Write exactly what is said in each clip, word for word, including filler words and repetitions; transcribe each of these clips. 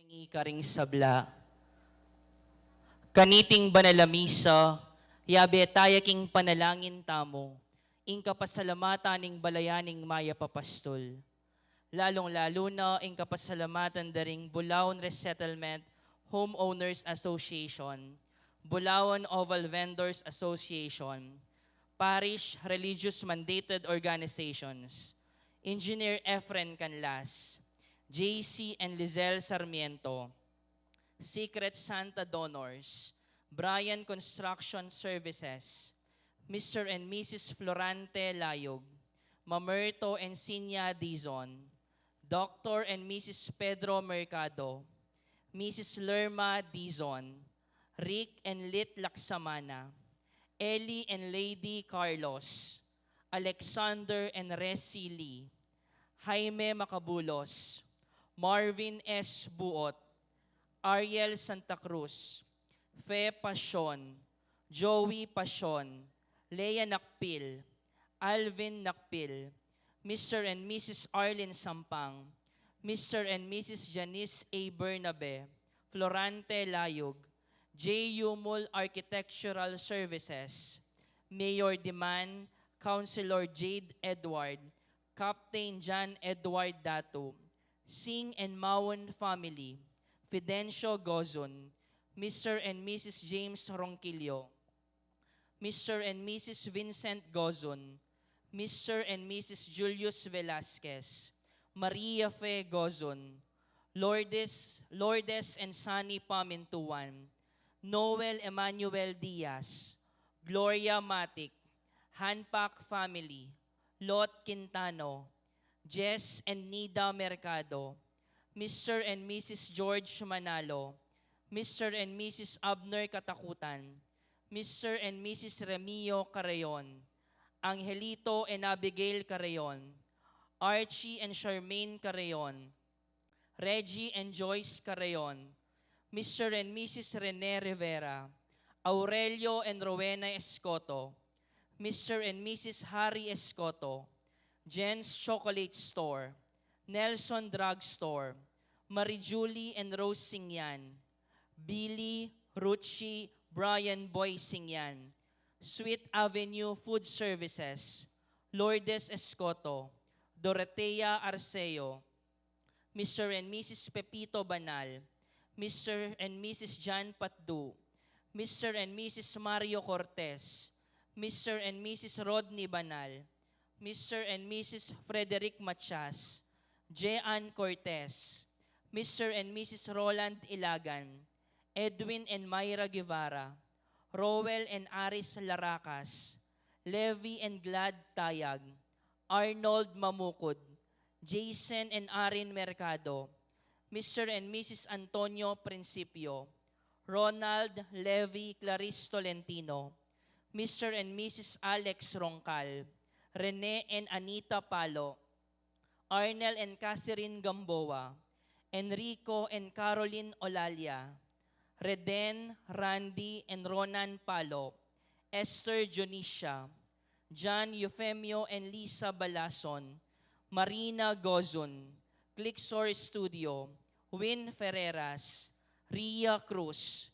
Ing karing sabla. Kaniting banal a misa, yabe taya king panalangin tamu, ing kapasalamatan ning balayan ning mayap a pastul. Lalung-lalu na ing kapasalamatan da ring Bulaon Resettlement Homeowners Association, Bulaon Oval Vendors Association, Parish Religious Mandated Organizations, Engineer Efren Canlas, J C and Lizelle Sarmiento, Secret Santa Donors, Brian Construction Services, Mister and Missus Florante Layog, Mamerto and Sinya Dizon, Doctor and Missus Pedro Mercado, Missus Lerma Dizon, Rick and Lit Laksamana, Ellie and Lady Carlos, Alexander and Resi Lee, Jaime Macabulos, Marvin S. Buot, Ariel Santa Cruz, Fe Pasion, Joey Pasion, Lea Nakpil, Alvin Nakpil, Mister and Missus Arlene Sampang, Mister and Missus Janice A. Bernabe, Florante Layog, J. Yumul Architectural Services, Mayor Diman, Councilor Jade Edward, Captain John Edward Datu, Singh and Maun family, Fidencio Gozon, Mister and Missus James Ronquillo, Mister and Missus Vincent Gozon, Mister and Missus Julius Velasquez, Maria Fe Gozon, Lourdes, Lourdes and Sunny Pamintuan, Noel Emmanuel Diaz, Gloria Matic, Hanpak family, Lot Quintano, Jess and Nida Mercado, Mister and Missus George Manalo, Mister and Missus Abner Katakutan, Mister and Missus Remio Carreon, Angelito and Abigail Carreon, Archie and Charmaine Carreon, Reggie and Joyce Carreon, Mister and Missus Rene Rivera, Aurelio and Rowena Escoto, Mister and Missus Harry Escoto, Jen's Chocolate Store, Nelson Drug Store, Marie Julie and Rose Singyan, Billy, Ruchi, Brian Boy Singyan, Sweet Avenue Food Services, Lourdes Escoto, Dorotea Arceo, Mister and Missus Pepito Banal, Mister and Missus John Patdu, Mister and Missus Mario Cortez, Mister and Missus Rodney Banal, Mister and Missus Frederick Matias, Jean Cortez, Mister and Missus Roland Ilagan, Edwin and Myra Guevara, Roel and Aris Laracas, Levi and Glad Tayag, Arnold Mamukud, Jason and Arin Mercado, Mister and Missus Antonio Principio, Ronald, Levi, Clarice Tolentino, Mister and Missus Alex Roncal, Rene and Anita Palo, Arnel and Catherine Gamboa, Enrico and Caroline Olalia, Reden, Randy, and Ronan Palo, Esther Dionisia, John Eufemio and Lisa Balason, Marina Gozon, Clixor Studio, Win Ferreras, Ria Cruz,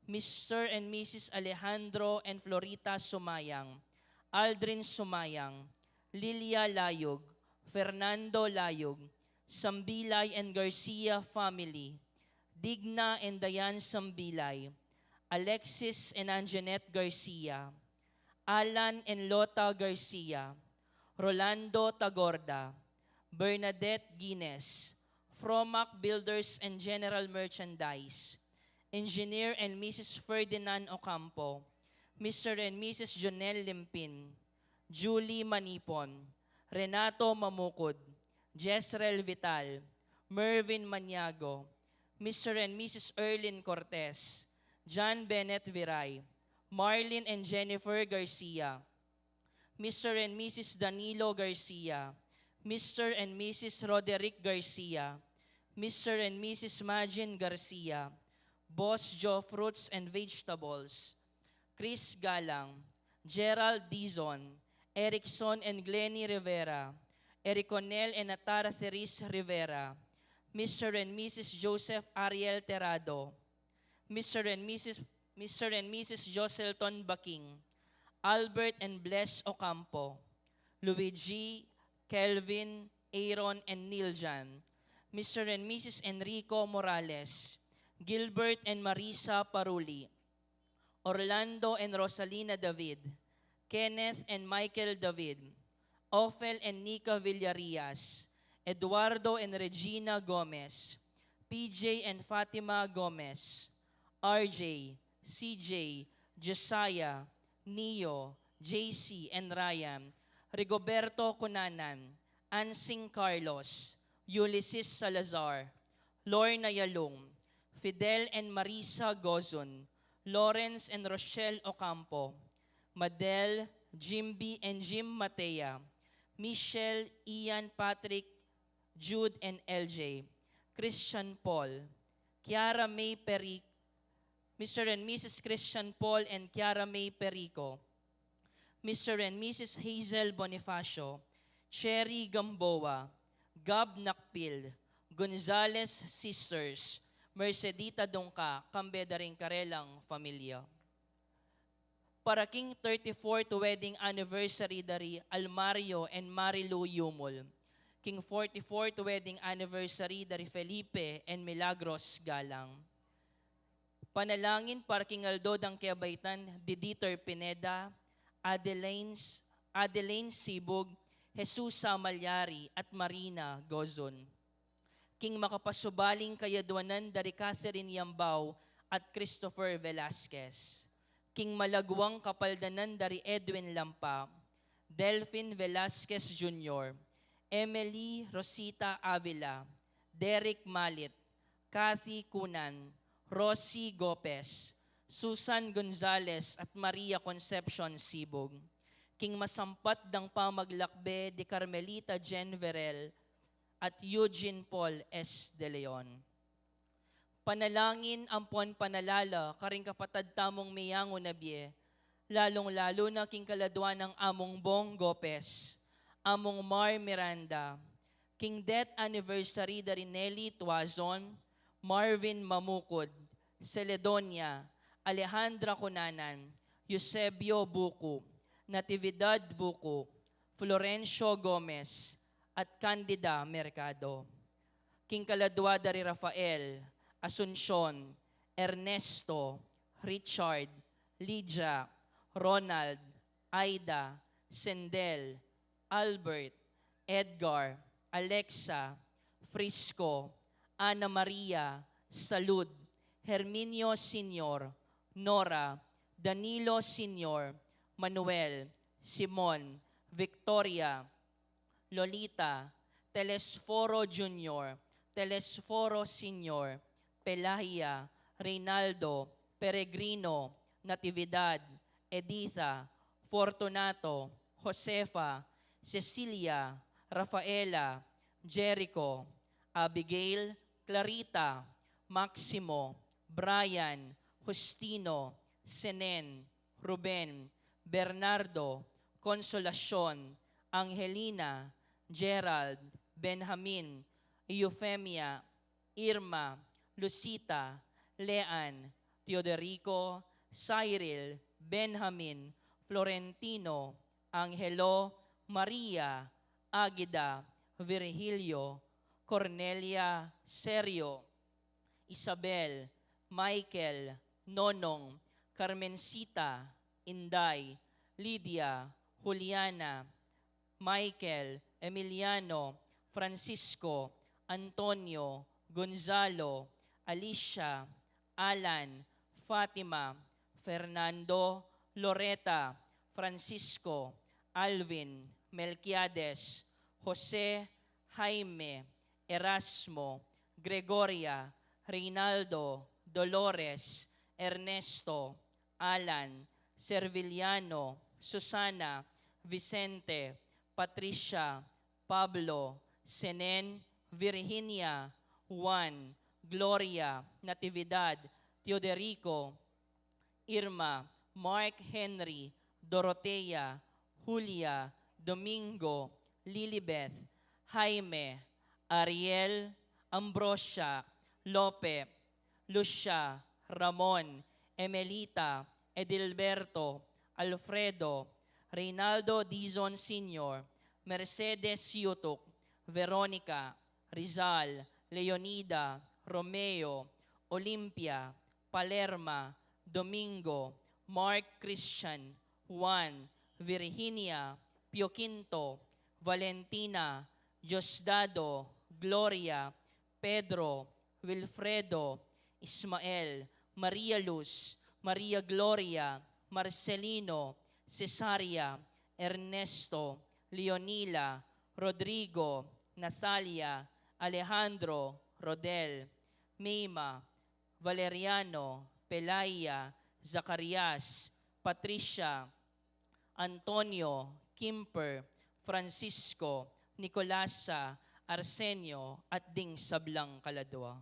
Mister and Missus Alejandro and Florita Sumayang, Aldrin Sumayang, Lilia Layog, Fernando Layog, Sambilay and Garcia family, Digna and Diane Sambilay, Alexis and Anjanette Garcia, Alan and Lota Garcia, Rolando Tagorda, Bernadette Guines, Fromac Builders and General Merchandise, Engineer and Missus Ferdinand Ocampo, Mister and Missus Jonel Limpin, Julie Manipon, Renato Mamukud, Jezreel Vital, Mervin Maniago, Mister and Missus Erlin Cortez, John Bennett Viray, Marlin and Jennifer Garcia, Mister and Missus Danilo Garcia, Mister and Missus Roderick Garcia, Mister and Missus Majin Garcia, Boss Joe Fruits and Vegetables, Chris Galang, Gerald Dizon, Erickson and Glenny Rivera, Ericonel and Atara Ceris Rivera, Mister and Missus Joseph Ariel Terrado, Mister and Missus Mister and Missus Joselton Baking, Albert and Bless Ocampo, Luigi, Kelvin, Aaron, and Niljan, Mister and Missus Enrico Morales, Gilbert and Marisa Paruli, Orlando and Rosalina David, Kenneth and Michael David, Ophel and Nika Villarias, Eduardo and Regina Gomez, P J and Fatima Gomez, R J, C J, Josiah, Neo, J C and Ryan, Rigoberto Cunanan, Ansing Carlos, Ulysses Salazar, Lorna Yalung, Fidel and Marisa Gozon, Lawrence and Rochelle Ocampo, Madel, Jimby and Jim Matea, Michelle, Ian, Patrick, Jude and L J, Christian Paul, Kiara May Peric, Mister and Missus Christian Paul and Kiara May Perico, Mister and Missus Hazel Bonifacio, Cherry Gamboa, Gab Nakpil, Gonzales Sisters, Mercedita Dungca, kambe da ring karelang familia. Para king thirty-fourth wedding anniversary da ri Almario and Marilu Yumul, king forty-fourth wedding anniversary da ri Felipe and Milagros Galang. Panalangin para king aldo dang kebaitan di Dieter Pineda, Adeline, Adeline Sibug, Jesusa Malyari, at Marina Gozon. King makapasubaling kayadwanan da ri Catherine Yambao at Christopher Velasquez. King malagwang kapaldanan da ri Edwin Lampa, Delfin Velasquez Junior, Emily Rosita Avila, Derek Malit, Kathy Cunan, Rosie Gopez, Susan Gonzales, at Maria Concepcion Sibug. King masampat dang pamaglakbe di Carmelita Jen Verel at Eugene Paul S. De Leon. Panalangin ampon panalala karing kapatad tamung meyangu na bie, lalung-lalu na king kaladwa nang Among Bong Gopez, Among Mar Miranda, king death anniversary da ri Nelly Tuazon, Marvin Mamukud, Celedonia, Alejandra Cunanan, Eusebio Bucu, Natividad Bucu, Florencio Gomez, at Candida Mercado. King kaladwa da ri Rafael, Asuncion, Ernesto, Richard, Lydia, Ronald, Aida, Sendel, Albert, Edgar, Alexa, Frisco, Ana Maria, Salud, Herminio Senior, Nora, Danilo Senior, Manuel, Simon, Victoria, Lolita, Telesforo Junior, Telesforo Senior, Pelagia, Reynaldo, Peregrino, Natividad, Editha, Fortunato, Josefa, Cecilia, Rafaela, Jericho, Abigail, Clarita, Maximo, Brian, Justino, Senen, Ruben, Bernardo, Consolacion, Angelina, Gerald, Benjamin, Eufemia, Irma, Lucita, Lean, Teodorico, Cyril, Benjamin, Florentino, Angelo, Maria, Agida, Virgilio, Cornelia, Sergio, Isabel, Michael, Nonong, Carmencita, Inday, Lydia, Juliana, Michael, Emiliano, Francisco, Antonio, Gonzalo, Alicia, Alan, Fatima, Fernando, Loreta, Francisco, Alvin, Melquiades, Jose, Jaime, Erasmo, Gregoria, Reynaldo, Dolores, Ernesto, Alan, Serviliano, Susana, Vicente, Patricia, Pablo, Senen, Virginia, Juan, Gloria, Natividad, Teodorico, Irma, Mark Henry, Dorotea, Julia, Domingo, Lilibeth, Jaime, Ariel, Ambrosia, Lope, Lucia, Ramon, Emelita, Edilberto, Alfredo, Reynaldo Dizon Senior, Mercedes Yutuk, Veronica, Rizal, Leonida, Romeo, Olimpia, Palerma, Domingo, Mark Christian, Juan, Virginia, Pio Quinto, Valentina, Diosdado, Gloria, Pedro, Wilfredo, Ismael, Maria Luz, Maria Gloria, Marcelino, Cesaria, Ernesto, Leonila, Rodrigo, Natalia, Alejandro, Rodel, Mima, Valeriano, Pelaia, Zacarias, Patricia, Antonio, Kimper, Francisco, Nicolasa, Arsenio, at ding sablang kaladua.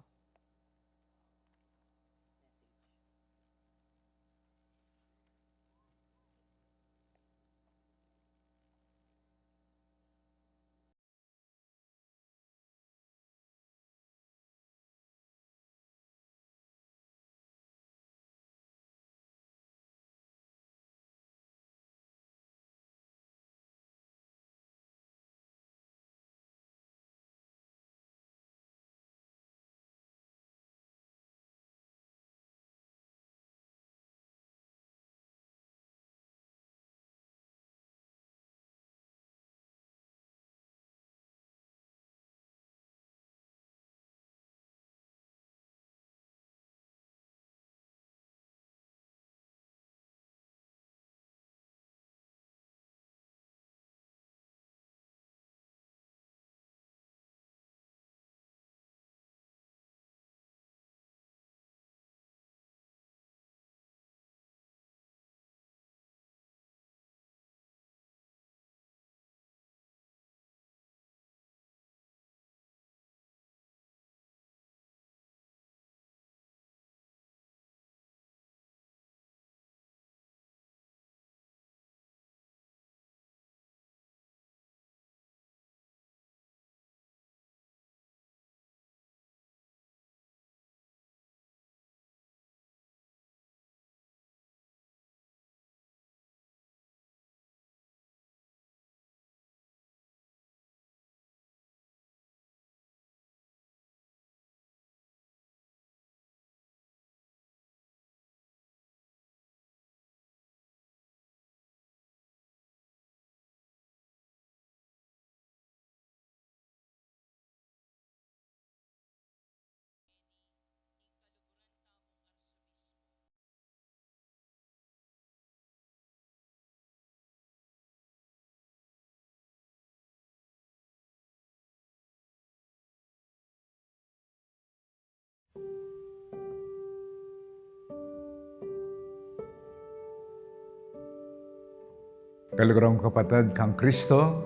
Kaluguran kung kapatad kang Kristo,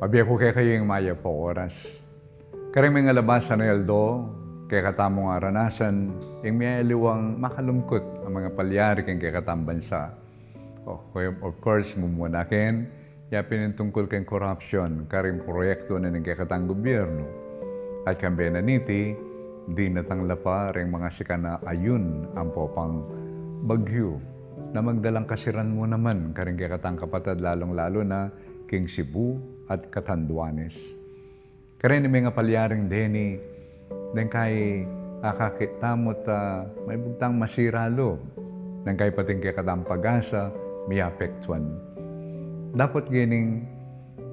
pabie ku kekayu ing mayap a oras. Karing mengalabasan a aldo, kekatamung aranasan ing miyaliwang makalungkut a mangapalyari king kekatang bansa. O, of course, mumuna king ya pin ing tungkul king korapsyon karing proyektu na ning kekatang gobyernu. At kambe na niti, dinatang la pa ring mangasikan a ayun ampo pang bagyu na magdalang kasiran mu naman karing kekatang kapatad, lalung-lalu na king Cebu at Catanduanes. Kareng mengapalyaring deni, deng kai akakit tamu ta maibugtang masira lub, deng kai pati ing kekatang pag-asa miapektuan. Dapot gening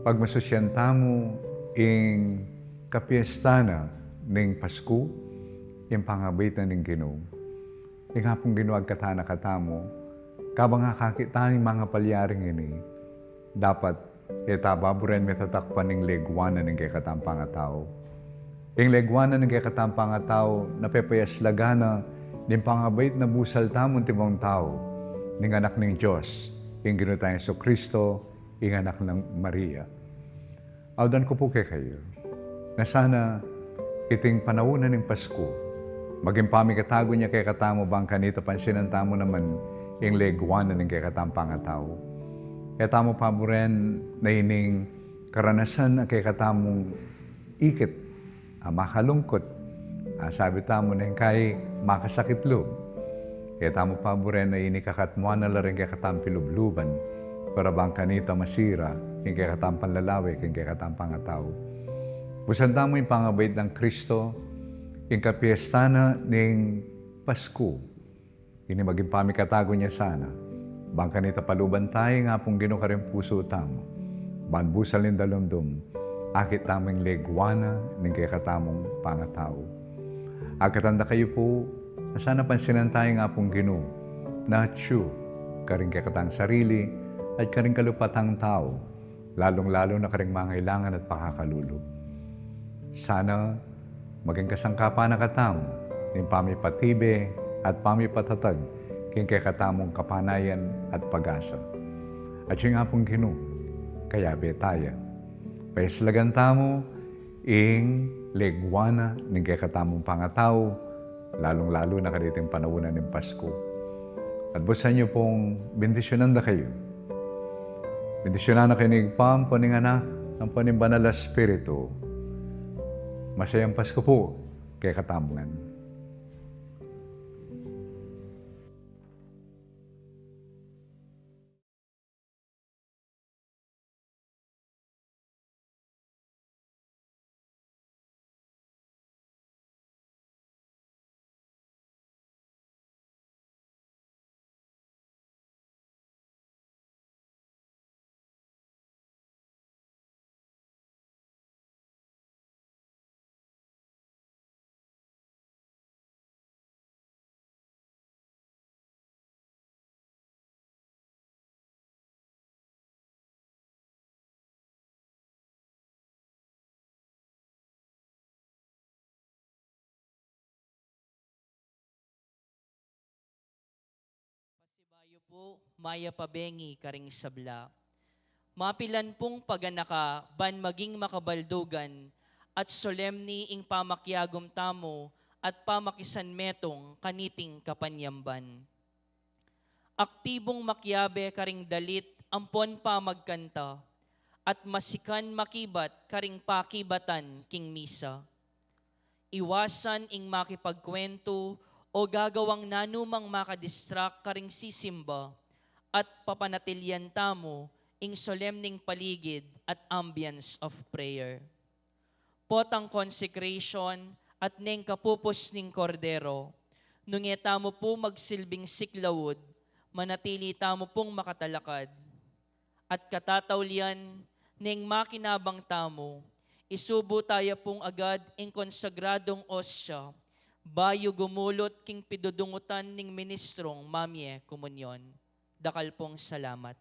pagmasusyan tamu ing kapiesta na ning Pasku, ing pangabait na ning Ginu. Ing Apung Ginu agkatana katamu, kabang akakit tang mangapalyaring ini, dapat e ta baburen mitatakpan ing legua na ning kekatang pangatau. Ing legua na ning kekatang pangatau, na pepayaslagan na ning pangabait na busal tamung tibung tau, ning Anak ning Dios, ing Ginu tang Jesucristo, ing Anak nang Maria. Audan ku pu kekayu, na sana iting panaun na ning Pasku maging pamikatagun ya kekatamu, bang kanita pansinan tamu naman ing legua na ning kekatang pangatau. E tamu paburen na ining karanasan a kekatamung ikit a makalungkut Masabi tamu neng kai makasakit lub, e tamu paburen a ini kakatmuan na la ring kekatamung pilubluban, para bang kanita masira ing kekatamung panlalawe king kekatamung pangatau. Busan tamu ing pangabait nang Kristo, ing kapiestan na ning Pasku. Ini maging pamikatagun ya sana. Bang kanita paluban taya ing Apung Ginu karing pusu tamu. Ban busal ning dalumdum, akit tamu ing legwa na ning kekatamung pangatau. Akatan da kayu pu, a sana pansinan taya ing Apung Ginu, na atyu karing kekatang sarili at karing kalupatang tau, lalung-lalu na karing mangailangan at pakakalulu. Sana maging kasangkapan na katamu ning pamipatibe at pamipatatag king kekatamung kapanayan at pag-asa. At ing Apung Ginu, kayabe taya. Paislagan tamu ing legwa na ning kekatamung pangatau, lalung-lalu na kaniting panaun na ning Pasku. At busan yu pung bendisyunan da kayu. Bendisyunan na kayu ning Ibpa, ampo ning Anak, ampo ning Banal a Espiritu. Masayang Pasku pu kekatamu ngan. Pasibayu pu, mayap a bengi karing sabla. Mapilan pung paganaka ban maging makabaldugan at solemni ing pamakiagum tamu at pamakisanmetung kaniting kapanyamban. Aktibung makiabe karing dalit ampon pamagkanta, at masikan makibat karing pakibatan king misa. Iwasan ing makipagkwentu o gagawang nanumang makadistract karing sisimba, at papanatilian tamu ing solemning paligid at ambience of prayer. Potang consecration at neng kapupus ning Kordero, nung e tamu pu magsilbing siklaud, manatili tamu pung makatalakad. At katataulian neng makinabang tamu, isubu taya pung agad ing konsagradung ostia, bayu gumulut king pidudungutan ning ministrung mamie komunyon. Dakal pung salamat.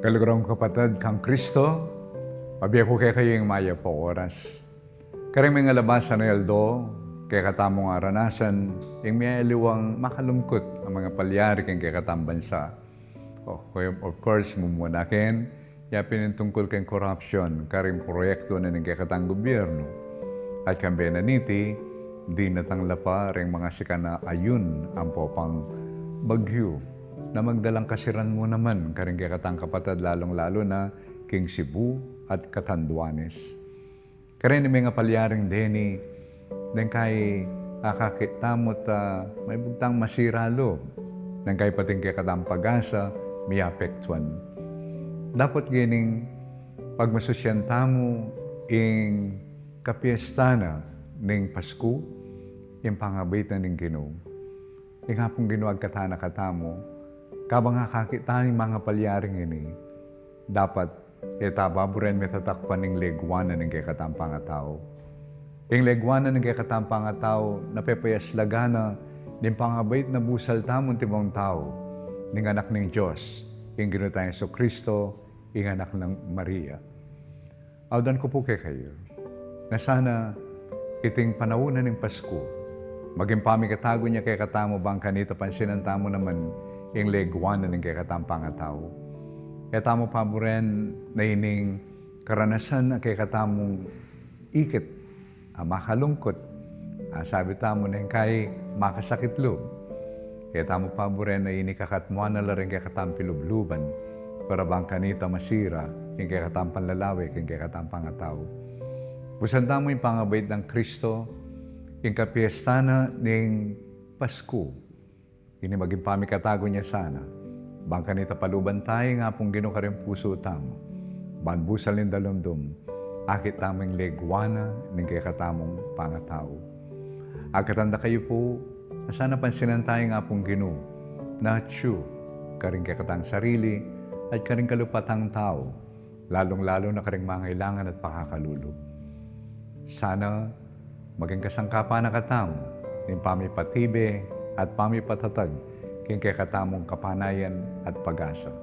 Kaluguran kung kapatad kang Kristo, pabie ku kekayu ing mayap a oras. Karing mengalabas a aldo, kekatamung aranasan ing miyaliwang makalungkut a mangapalyari king kekatang bansa. Of, of course, mumuna king yapin ing tungkul king korupsyon karing proyektu na ning kekatang gobyernu. At kambe na niti, dinatang la pa ring mangasikan a ayun ampo pang bagyu na magdalang kasiran mu naman karing kekatang kapatad, lalung-lalu na king Cebu at Catanduanes. Karin mengapalyari deni, deng kai akakit tamu ta maibugtang masira lub, deng kai pati ing kekatang pag-asa miapektuan. Dapot gening pagmasusyan tamu ing kapiesta na ning Pasku, ing pangabait na ning Ginu. Ing Apung Ginu agkatan na katamu, kabang akakit tamu ing mangapalyari ngeni, dapat e ta baburen mitatakpan ing legwa na ning kekatang pangatau. Ing legwa na ning kekatang pangatau, napepayaslagan na ning pangabait na busal tamung tibung tau, ning Anak ning Dios, ing Ginu tang Jesucristo, ing Anak nang Maria. Audan ku pu kekayu na sana iting panaun na ning Pasku maging pamikatagun ya kekatamu, bang kanita pansinan tamu naman ing legwa na ning kekatang pangatau. E tamu paburen na ining karanasan a kekatamung ikit a makalungkut, a sabi tamu neng kai makasakit lub. E tamu paburen na ini kakatmuan na la ring kekatang pilubluban, para bang kanita masira ing kekatang panlalawe king kekatang pangatau. Busan tamu ing pangabait nang Kristo, ing kapiesta na ning Pasku. Ini maging pamikatagun ya sana, bang kanita paluban tamu ing Apung Ginu karing pusu tamu, ban busal ning dalumdum, akit tamu ing legwa na ning kekatamung pangatau. Agkatan da kayu pu, na sana pansinan tamu ing Apung Ginu, na atyu karing kekatang sarili at karing kalupatang tau, lalung-lalu na karing mangailangan at pakakalulu. Sana maging kasangkapan na katamu ning pamipatibe at pamipatatag king kekatamung kapanayan at pag-asa.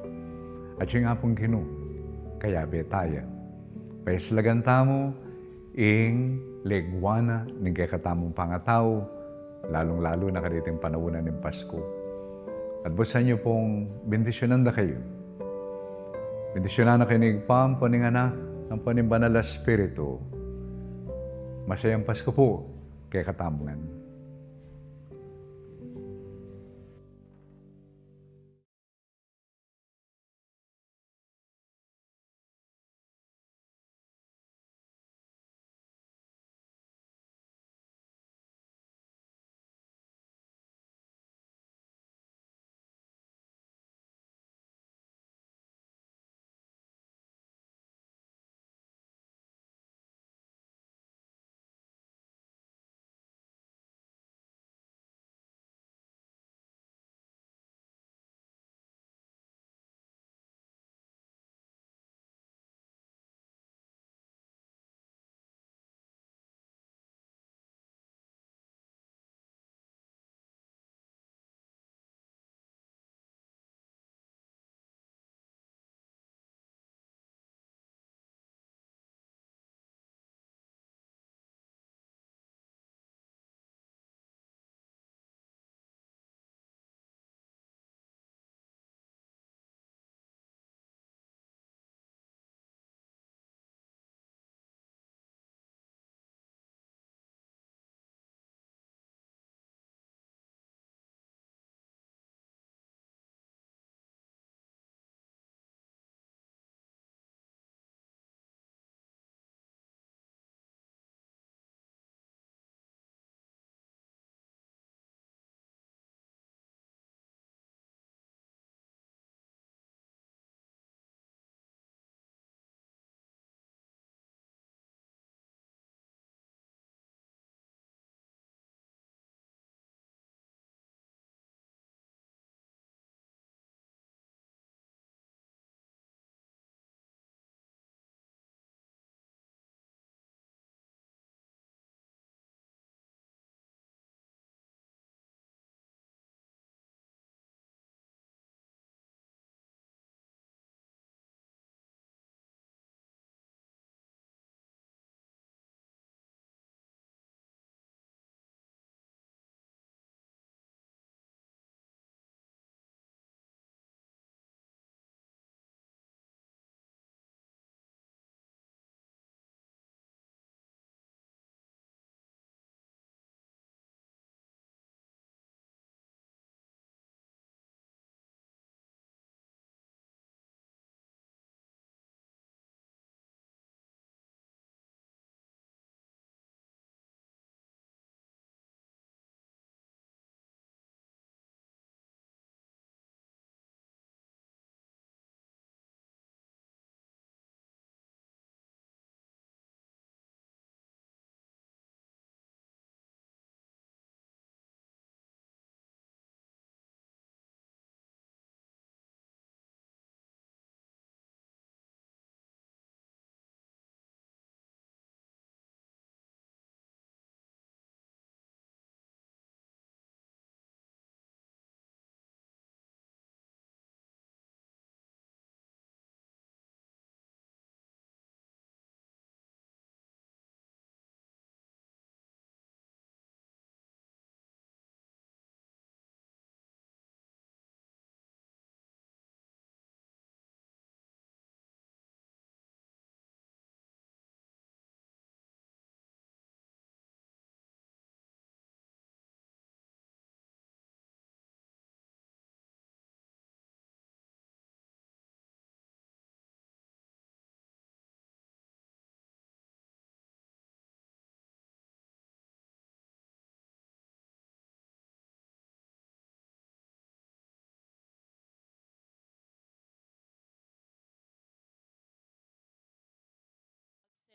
Atyu ing Apung Ginu, kayabe taya. Payaslagan tamu ing legwa na ning kekatamung pangatau, lalung-lalu na kaniting panaun na ning Pasku. At busan yu pung bendisyunan da kayu. Bendisyunan na kayu ning Ibpa, ampo ning Anak, ampo ning Banal a Espiritu. Masayang Pasku pu kekatamu ngan.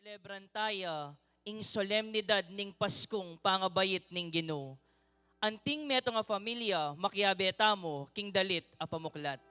Selebran taya ing solemnidad ning Paskung pangabait ning Ginu. Anting metung a pamilya, makiabe tamu king dalit a pamuklat.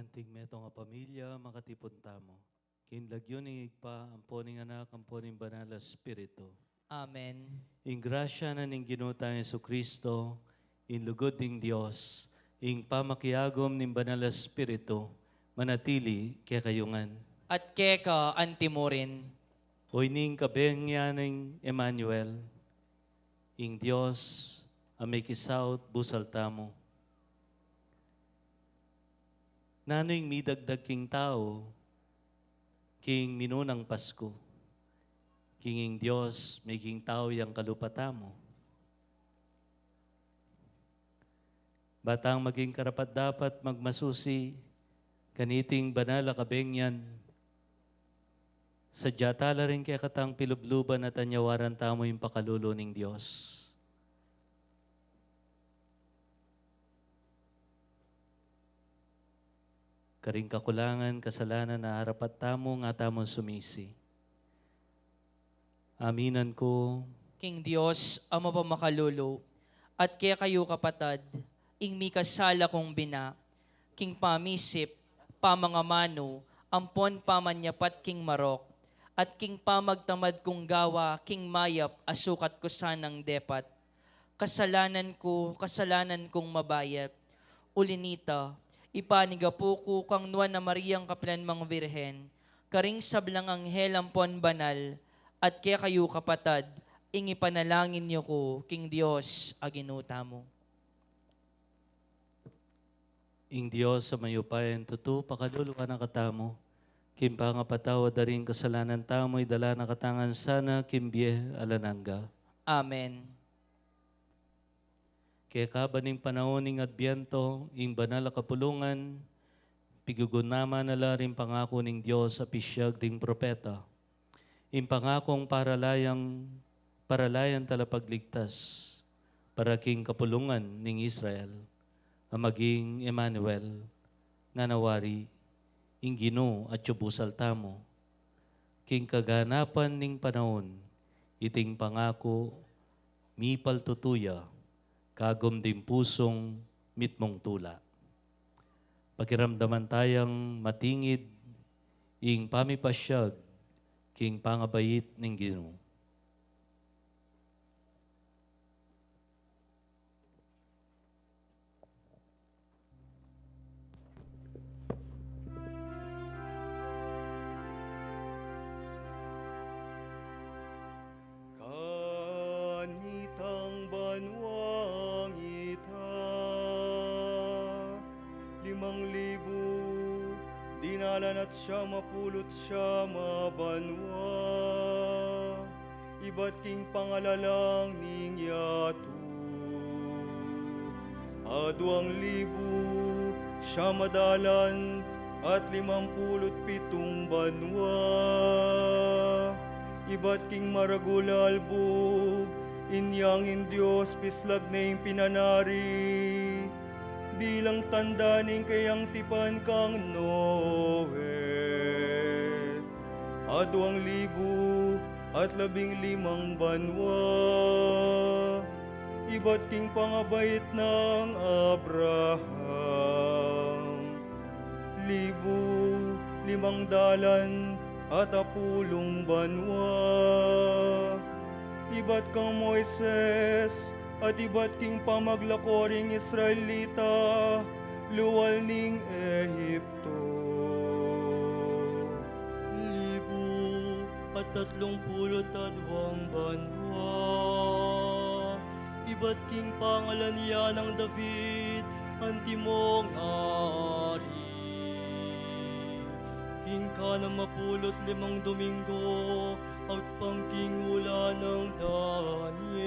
Anting metung a pamilya, makatipun tamu. King lagyu ning Ibpa, ampo ning Anak, ampo ning Banal a Espiritu. Amen. Ing grasya na ning Ginu tang Jesucristo, ing lugud ning Dios, ing pamakiagum ning Banal a Espiritu, manatili kekayu ngan. At keka antimurin. O ini ing kabenyan ning Emmanuel, ing Dios a mekisaut busal tamu. Nanu ing midagdag king tau king minunang Pasku? King ing Dios maging tau yang kalupa tamu. Ba tang maging karapat-dapat magmasusi kaniting banal a kabengyan, sadya tala ring kekatang pilubluban at anyawaran tamu ing pakalulu ning Dios. Karing kakulangan, kasalanan a arapat tamu, nga tamu sumisi. Aminan ku king Dios a mapamakalulu, at kekayu kapatad, ing mikasala kung bina, king pamisip, pamangamanu, ampon pamanyapat king marok, at king pamagtamad kung gawa king mayap a sukat ku sanang depat. Kasalanan ku, kasalanan kung mabayat. Uli nita, ipanigapu ku kang Nuan a Mariang kapilan mang Virgen, karing sablang anghel ampon banal, at kekayu kapatad, ing ipanalangin yu ku king Dios a Ginu tamu. Ing Dios a mayupayang tutu pakaluluan na katamu, king pangapatawad da ring kasalanan tamu, idala na katamu ngan sana king bie alang angga. Amen. Kekaba ning panaun ning Adbiento, ing banal a kapulungan, pigugunaman na la ring pangaku ning Dios a pisiag ding propeta. Ing pangakung paralayang, paralayang talapagligtas para king kapulungan ning Israel, a maging Emmanuel, ngana wari, ing Ginu atyu busal tamu. King kaganapan ning panaun, iting pangaku, mipaltutu ya, kagum ding pusung mitmung tula. Pakiramdaman tayang matingid ing pamipasiag king pangabait ning Ginu. Kanitang banuang ita, limang libu dinalan at siyam a pulu't siyam a banua, ibat king pangalalang ning yatu. Aduang libu siyam a dalan at limang pulu't pitung banua, ibat king maragul a albug, inyang ing Dios pislag ne ing pinanari, bilang tanda ning kayang tipan kang Noe. Aduang libu at labing limang banua, ibat king pangabait nang Abraham. Libu limang dalan at apulung banua, ibat kang Moises, at ibat king pamaglako ring Israelita lual ning Egipto. Libu at tatlung pulu't aduang banua, ibat king pangalan ya nang David, antimong ari. King kanam a pulu't limang Domingo, agpang king ula nang Daniel.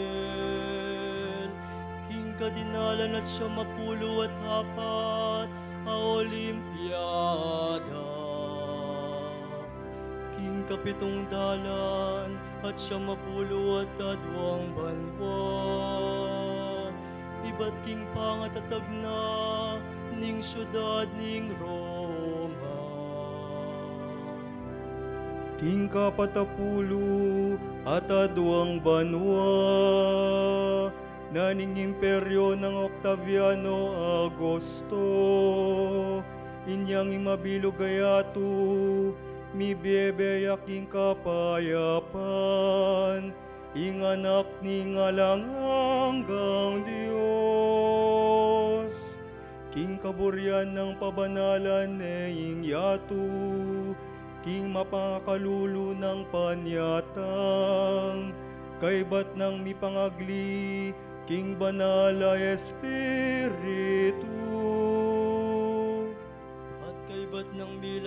King kadinalan at siyam a pulu at apat a Olimpiada. King kapitung dalan at siyam a pulu at aduang banua, ibat king pangatatag na ning siudad ning Roma. King kapat a pulu at aduang banua na ning imperyo nang Octaviano Augusto, inyang ing mabilug a yatu, mibie-bie ya king kapayapan, ing Anak ning alang anggang Dios. King kaburian nang pabanalan ne ing yatu, king mapakalulu nang panyatang, kaybat nang mipangagli king Banal a Espiritu. At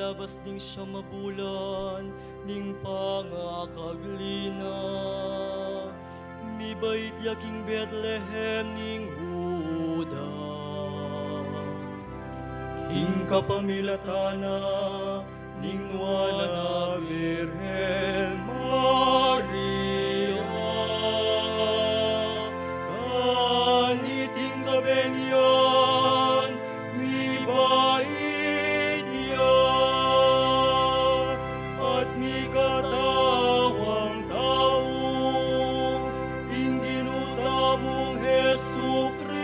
Labas ning siyam a bulan ning pangakagli na, mibait ya king Betlehem ning Juda, king kapamilatan na ning Nuan a Birhen Maria. Kaniting kabeng yan, mibait ya, at mikatawang tau, ing Ginu tamung Jesukristo.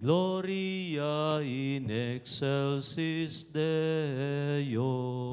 Gloria in excelsis Deo.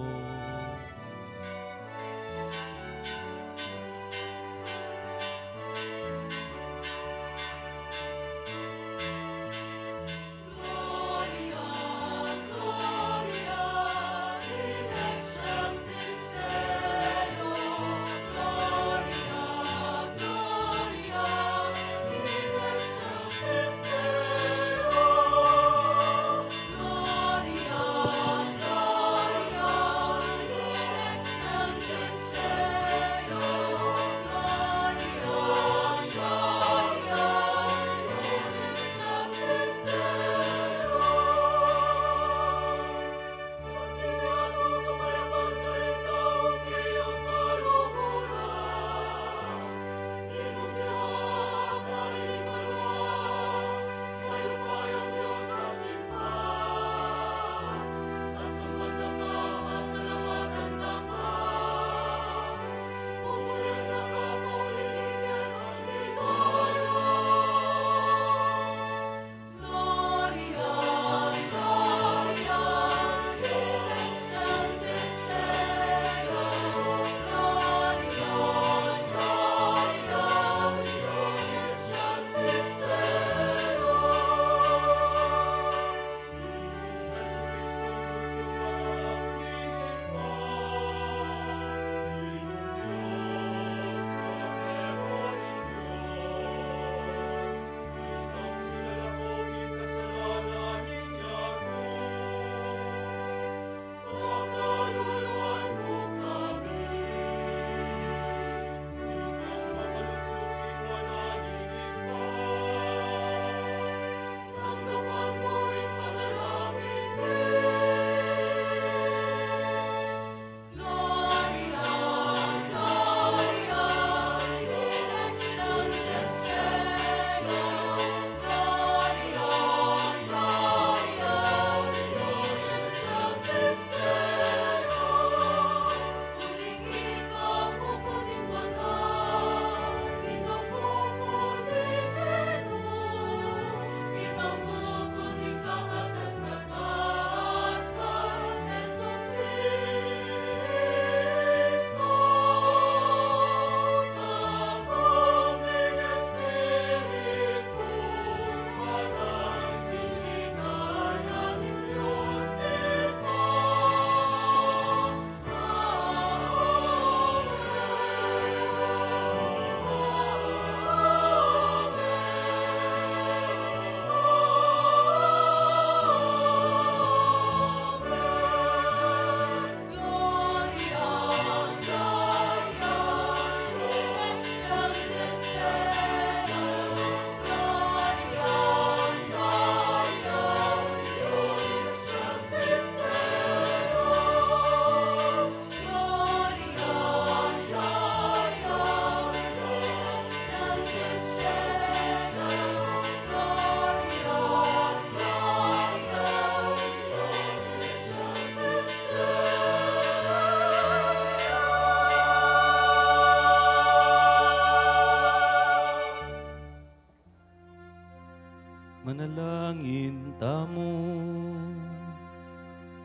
Manalangin tamu.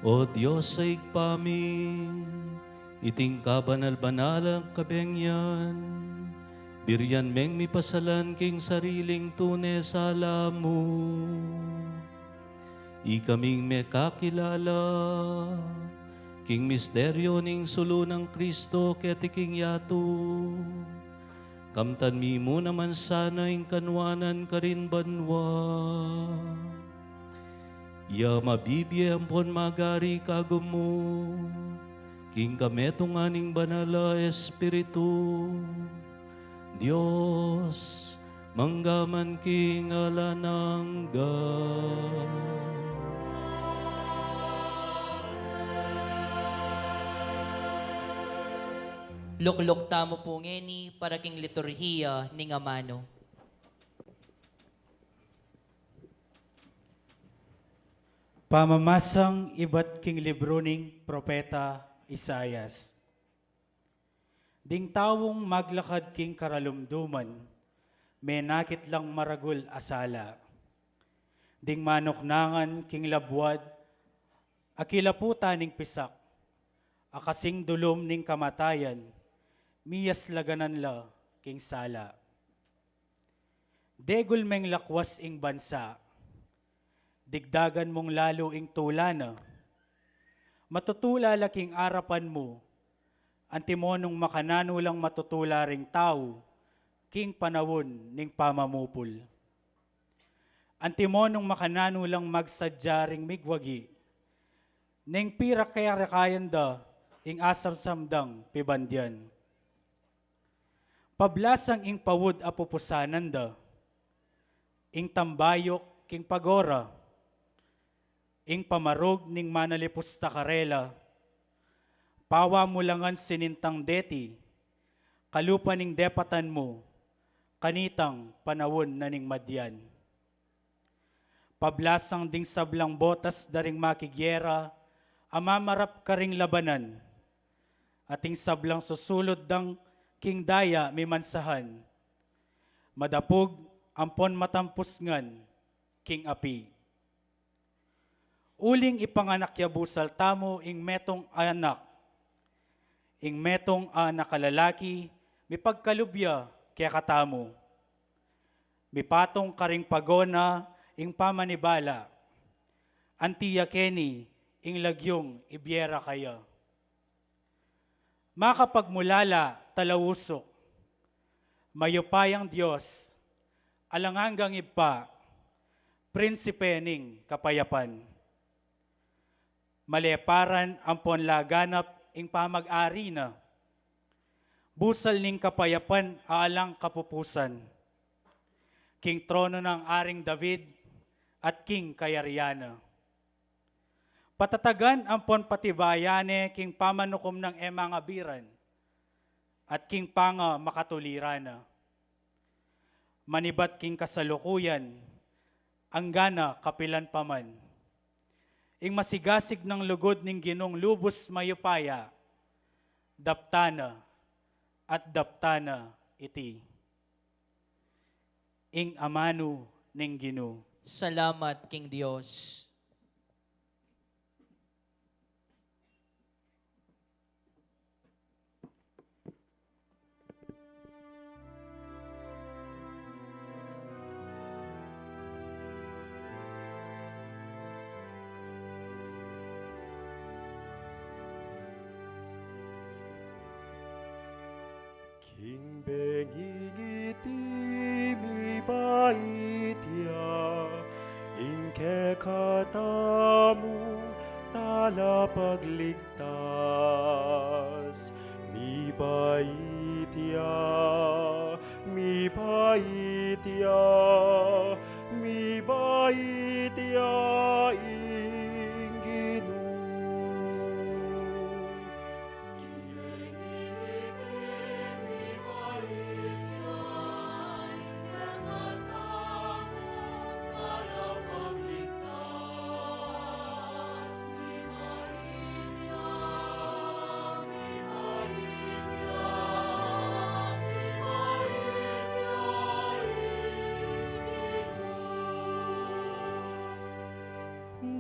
O Dios a Ibpa mi, iting kabanal-banalang kabeng yan, Birian meng mipasalan king sariling tune sala mu. Ikaming mekakilala king misteryo ning sulu nang Kristo keti king yatu. Kamtan mi mu naman sana ing kanwanan karin banua. Ya mabibie ampon magari kagum mu, king kametungan ning Banal a Espiritu, Dios, mangga man king alang angga. Lukluk tamu pu ngeni para king liturhiya ning amanu. Pamamasang ibat king libru ning propeta Isaias. Ding taung maglakad king karalumduman, menakit lang maragul a sala. Ding manuknangan king labuad, akilaputan ning pisak, a kasing dulum ning kamatayan, miyaslaganan la king sala. Degul meng lakwas ing bansa, digdagan mung lalu ing tula na. Matutula la king arapan mu, antimo nung makananu lang matutula ring tau king panaun ning pamamupul. Antimo nung makananu lang magsadya ring migwagi, neng pirakayakayan da ing asamsam dang pibandian. Pablasang ing paud a pupusanan da, ing tambayuk king pagora, ing pamarug ning manalipusta karela, pawa mu la ngan sinintang deti, kalupa ning depatan mu, kanitang panaun na ning madian. Pablasang ding sablang botas da ring makigyera a mamarap karing labanan, at ing sablang susulud dang king daya mimansahan, madapug ampon matampus ngan king api. Uling ipanganak ya busal tamu ing metung a anak, ing metung a anak a lalaki, mipagkalub ya kekatamu. Mipatung karing pago na ing pamanibala, anti ya keni ing lagyung ibie ra kaya. Makapagmulala, talausuk, mayupayang Dios, alang anggang Ibpa, Prinsipe ning kapayapan. Maleparan ampon laganap ing pamag-ari na. Busal ning kapayapan a alang kapupusan. King trono nang Aring David at king kayarian na. Patatagan ampon patibayan ne king pamanukum nang e mangabiran at king pangamakatuliran na. Manibat king kasalukuyan, anggana kapilan pa man. Ing masigasig nang lugud ning Ginung lubus mayupaya, daptan na at daptan na iti. Ing amanu ning Ginu. Salamat king Dios. King benging iti mibait ya, ing kekatamung talapagligtas. Mibait ya, mibait ya, mibait ya ing Ginu.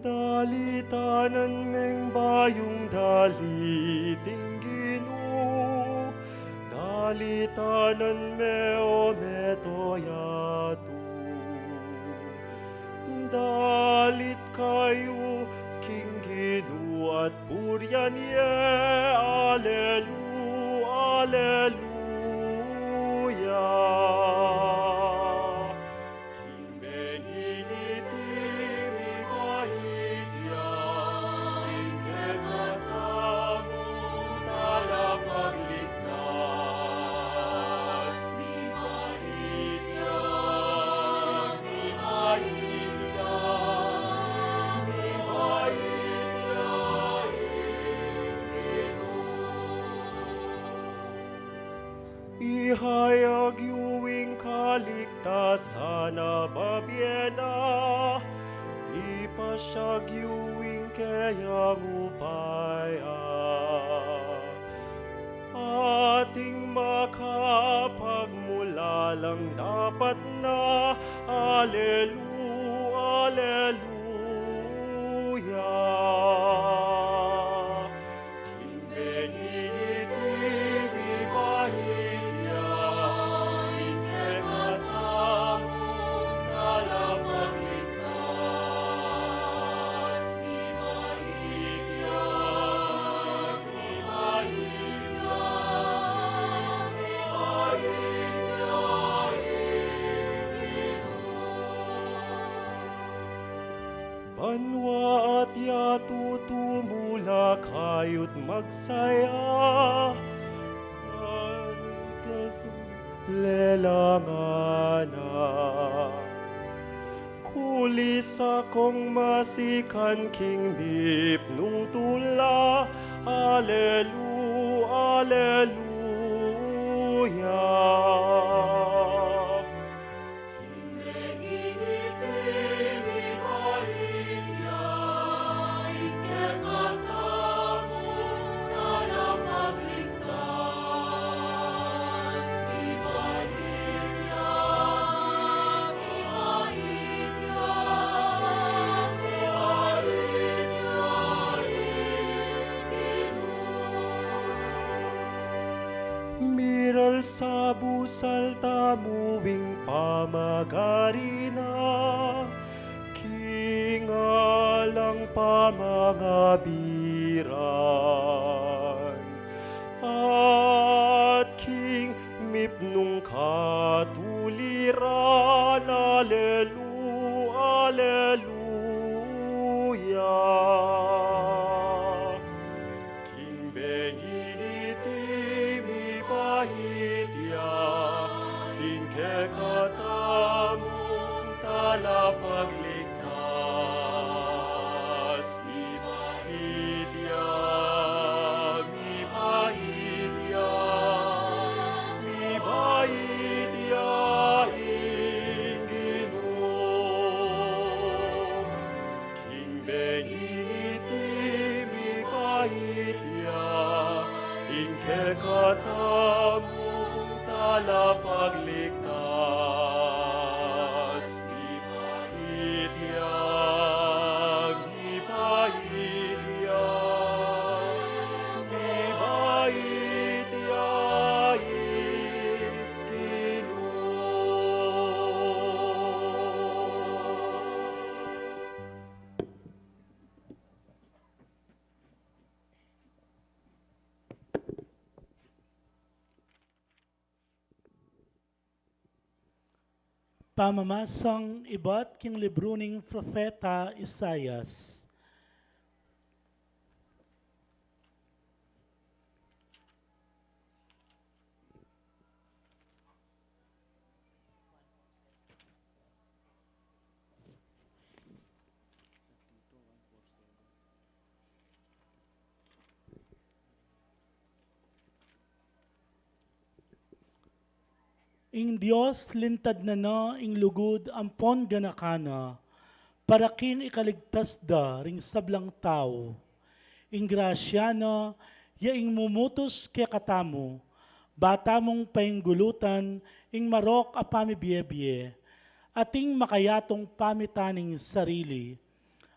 Dalitanan meng bayung dalit ing Ginu. Alitanan me o meto yatu. Dalit kayu king Ginu at purian ye. Alelu-, aleluya. King benigit iti mibait ya, ing kekatamung talapagligtas. Mibait ya, mibait ya, mibait ya, ing Ginu. Ihayag yu ing kaligtasan a babie na, ipasyag yu ing keyang upaya. Ating makapagmulalang dapat na, alelu-, aleluya. King benigit iti mibait ya, ing kekatamung talapagligtas. Mibait ya, mibait ya, mibait ya, ing Ginu. Banua at yatu tumulak kayu't magsaya, kanu ing kasulelangana. Kulis akong masikan king mipnung tula, alelu-, aleluya. King benigit iti mibait ya, ing kekatamung talapagligtas. Mibait ya, mibait ya, mibait ya, ing Ginu. Miralsa busal tamu ing pamagari na, king alang pamangabiran, at king mipnung katuliran, alelu-, aleluya. King benigit iti mibait ya, ing kekatamung talapagligtas. Mibait ya, mibait ya, mibait ya, ing Ginu. King benigit iti mibait ya, ing kekatamung talapagligtas. Mibait ya, mibait ya, mibait ya, ing Ginu. Pamamasang ibat king libru ning propeta Isaias. Ing Dios lintad na na ing lugud ampon ganaka na, para king ikaligtas da ring sablang tau. Ing grasya na ya ing mumutus kekatamu, ba tamung painggulutan ing marok a pamibiebie, ating makayatung pamitan ning sarili,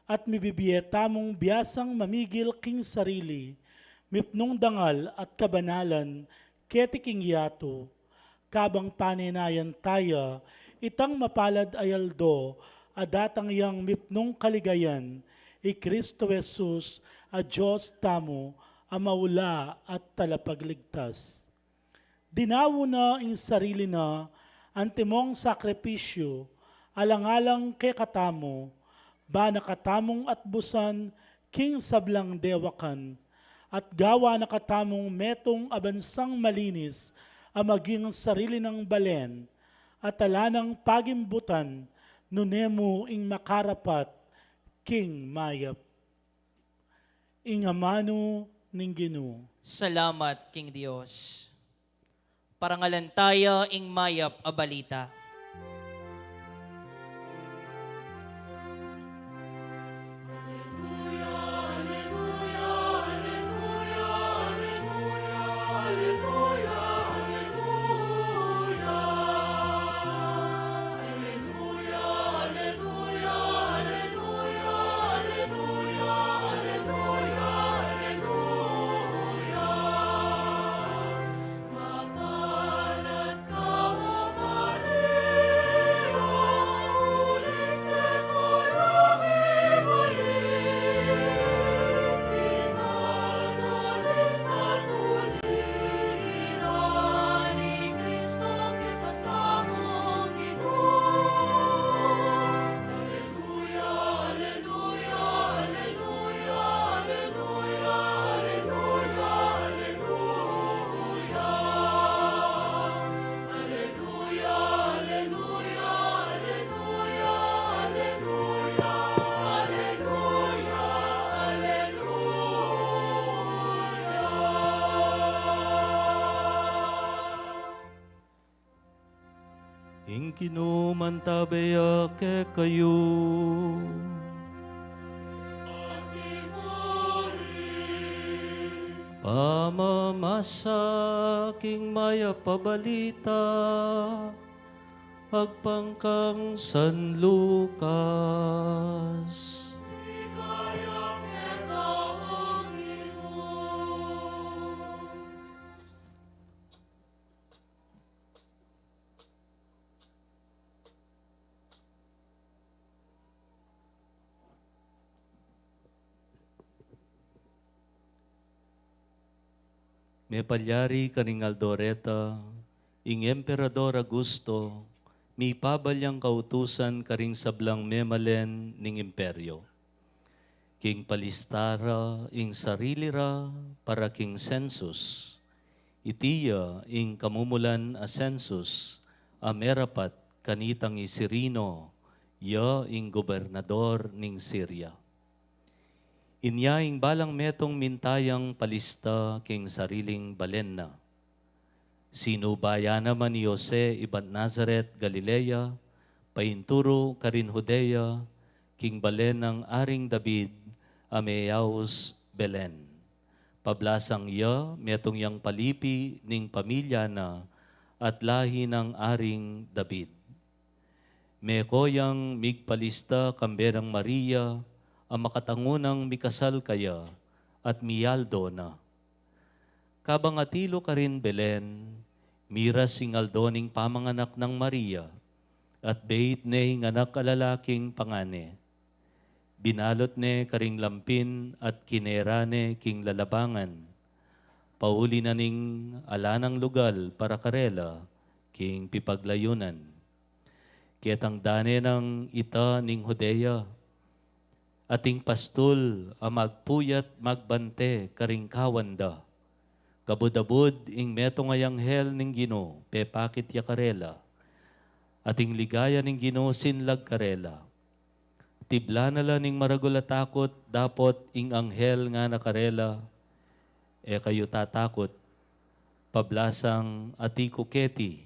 at mibibie tamung biasang mamigil king sarili, mipnung dangal at kabanalan keti king yatu, kabang panenayan taya itang mapalad a aldo a datang yang mipnung kaligayan, i Kristo Jesus a Dios tamu, a maula at talapagligtas. Dinawu na ing sarili na antimong sakripisyu, alang-alang kekatamu, ba na katamung atbusan king sablang dewakan, at gawa na katamung metung a bansang malinis a maging sarili nang balen, at ala nang pagimbutan, nune mu ing makarapat king mayap. Ing amanu ning Ginu. Salamat king Dios. Parangalan taya ing mayap a balita. Ing Ginu mantabe ya kekayu. Pamamasa king mayap a balita agpang kang San Lucas. Mepalyari karing aldo reta, ing Emperador Augusto, mipabal yang kautusan karing sablang memalen ning imperyo. King palista ra ing sarili ra para king sensus. Iti ya ing kamumulan a sensus a merapat kanitang i Cirino, ya ing gobernador ning Siria. Inya ing balang metung minta yang palista king sariling balen na. Sinubayan na man i Jose ibat Nazaret, Galilea, painturu karin Judea, king balen nang Aring David, a meyaus Belen. Pablasang ya, metung yang palipi ning pamilya na at lahi nang Aring David. Meko yang migpalista kambe nang Maria, a makatangu nang mikasal kaya, at miyaldo na. Kabang atilu karin Belen, miras ing aldo ning pamanganak nang Maria, at beit ne ing anak a lalaking pangane. Binalut ne karing lampin at kinera ne king lalabangan. Pauli na ning ala nang lugal para karela king pipaglayunan. Ketang dane nang ita ning Judea, ating pastul a magpuyat magbante karing kawan da. Kabud-abud ing metung a anghel ning Ginu pepakit ya karela. Ating ligaya ning Ginu sinlag karela. Tibla na la ning maragul a takut dapot ing anghel ngana karela, "E kayu tatakut, pablasang ati ku keti,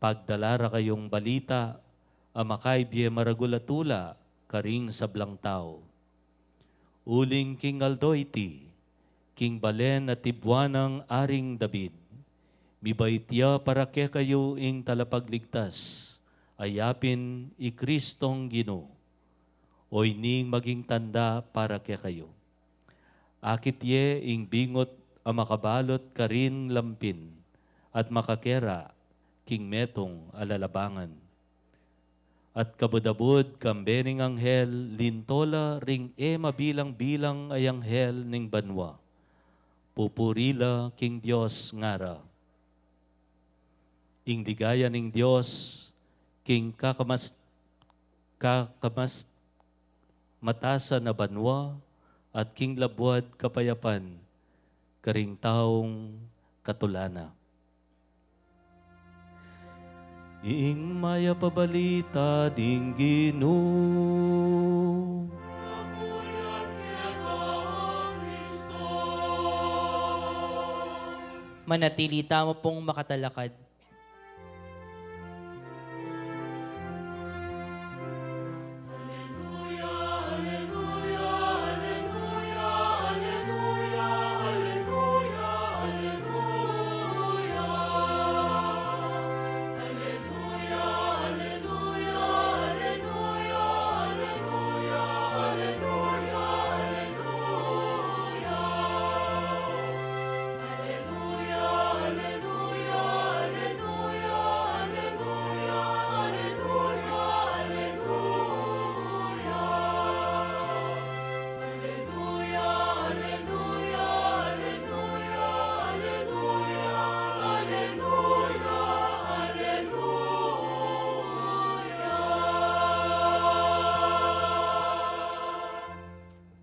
pagdala ra kayung balita a makaibie maragul a tula karing sablang tau." Uling king aldo iti, king balen a tibuan nang Aring David, mibait ya para kekayu ing talapagligtas, a yapin i Kristong Ginu. Oyni ing maging tanda para kekayu. Akit ye ing bingut a makabalut karin lampin, at makakera king metung a lalabangan. At kabud-abud kambe ning anghel, linto la ring e mabilang-bilang a anghel ning banua. Pupuri la king Dios, ngara: Ing ligaya ning Dios king kakamas-, kakamas-, matasan a banua, at king labuad kapayapan karing taung katula na. Ing mayap a balita ning Ginu. Manatili tamu pung makatalakad.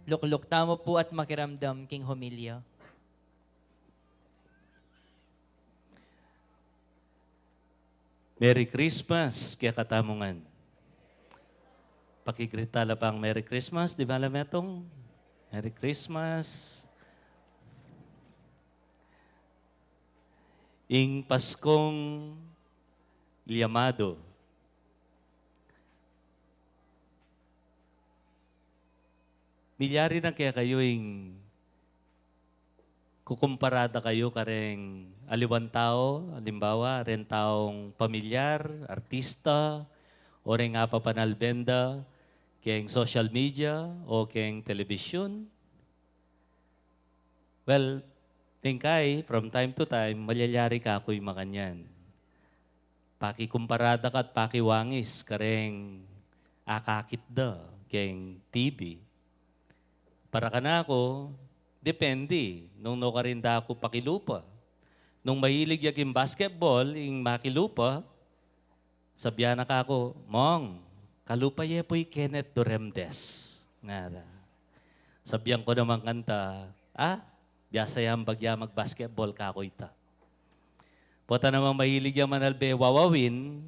Lukluk tamu pu at makiramdam king homilya. Merry Christmas kekatamu ngan. Pakigreet tala pang Merry Christmas, di ba, Lametong? Merry Christmas. Ing Paskong llamado. Milyari na kekayu ing kukumpara da kayu kareng aliwang tau, alimbawa, reng taung pamilyar, artista, o reng apapanalbe da keng social media o keng telebisyun? Well, tingkai, from time to time, malyari kaku ing makanyan. Pakikumpara da ka at pakiwangis kareng akakit da keng T V. Para kanaku, depende nung nu karin da ku pakilupa. Nung mahilig ya king basketball ing makilupa, sabian na kaku, "Mong, kalupa ye pu i Kenneth Duremdes," ngara. Sabian ku naman kanta, "Ah, biasa yang bagya mag-basketball kaku ita." Pota naman mahilig yang manalbe wawawin,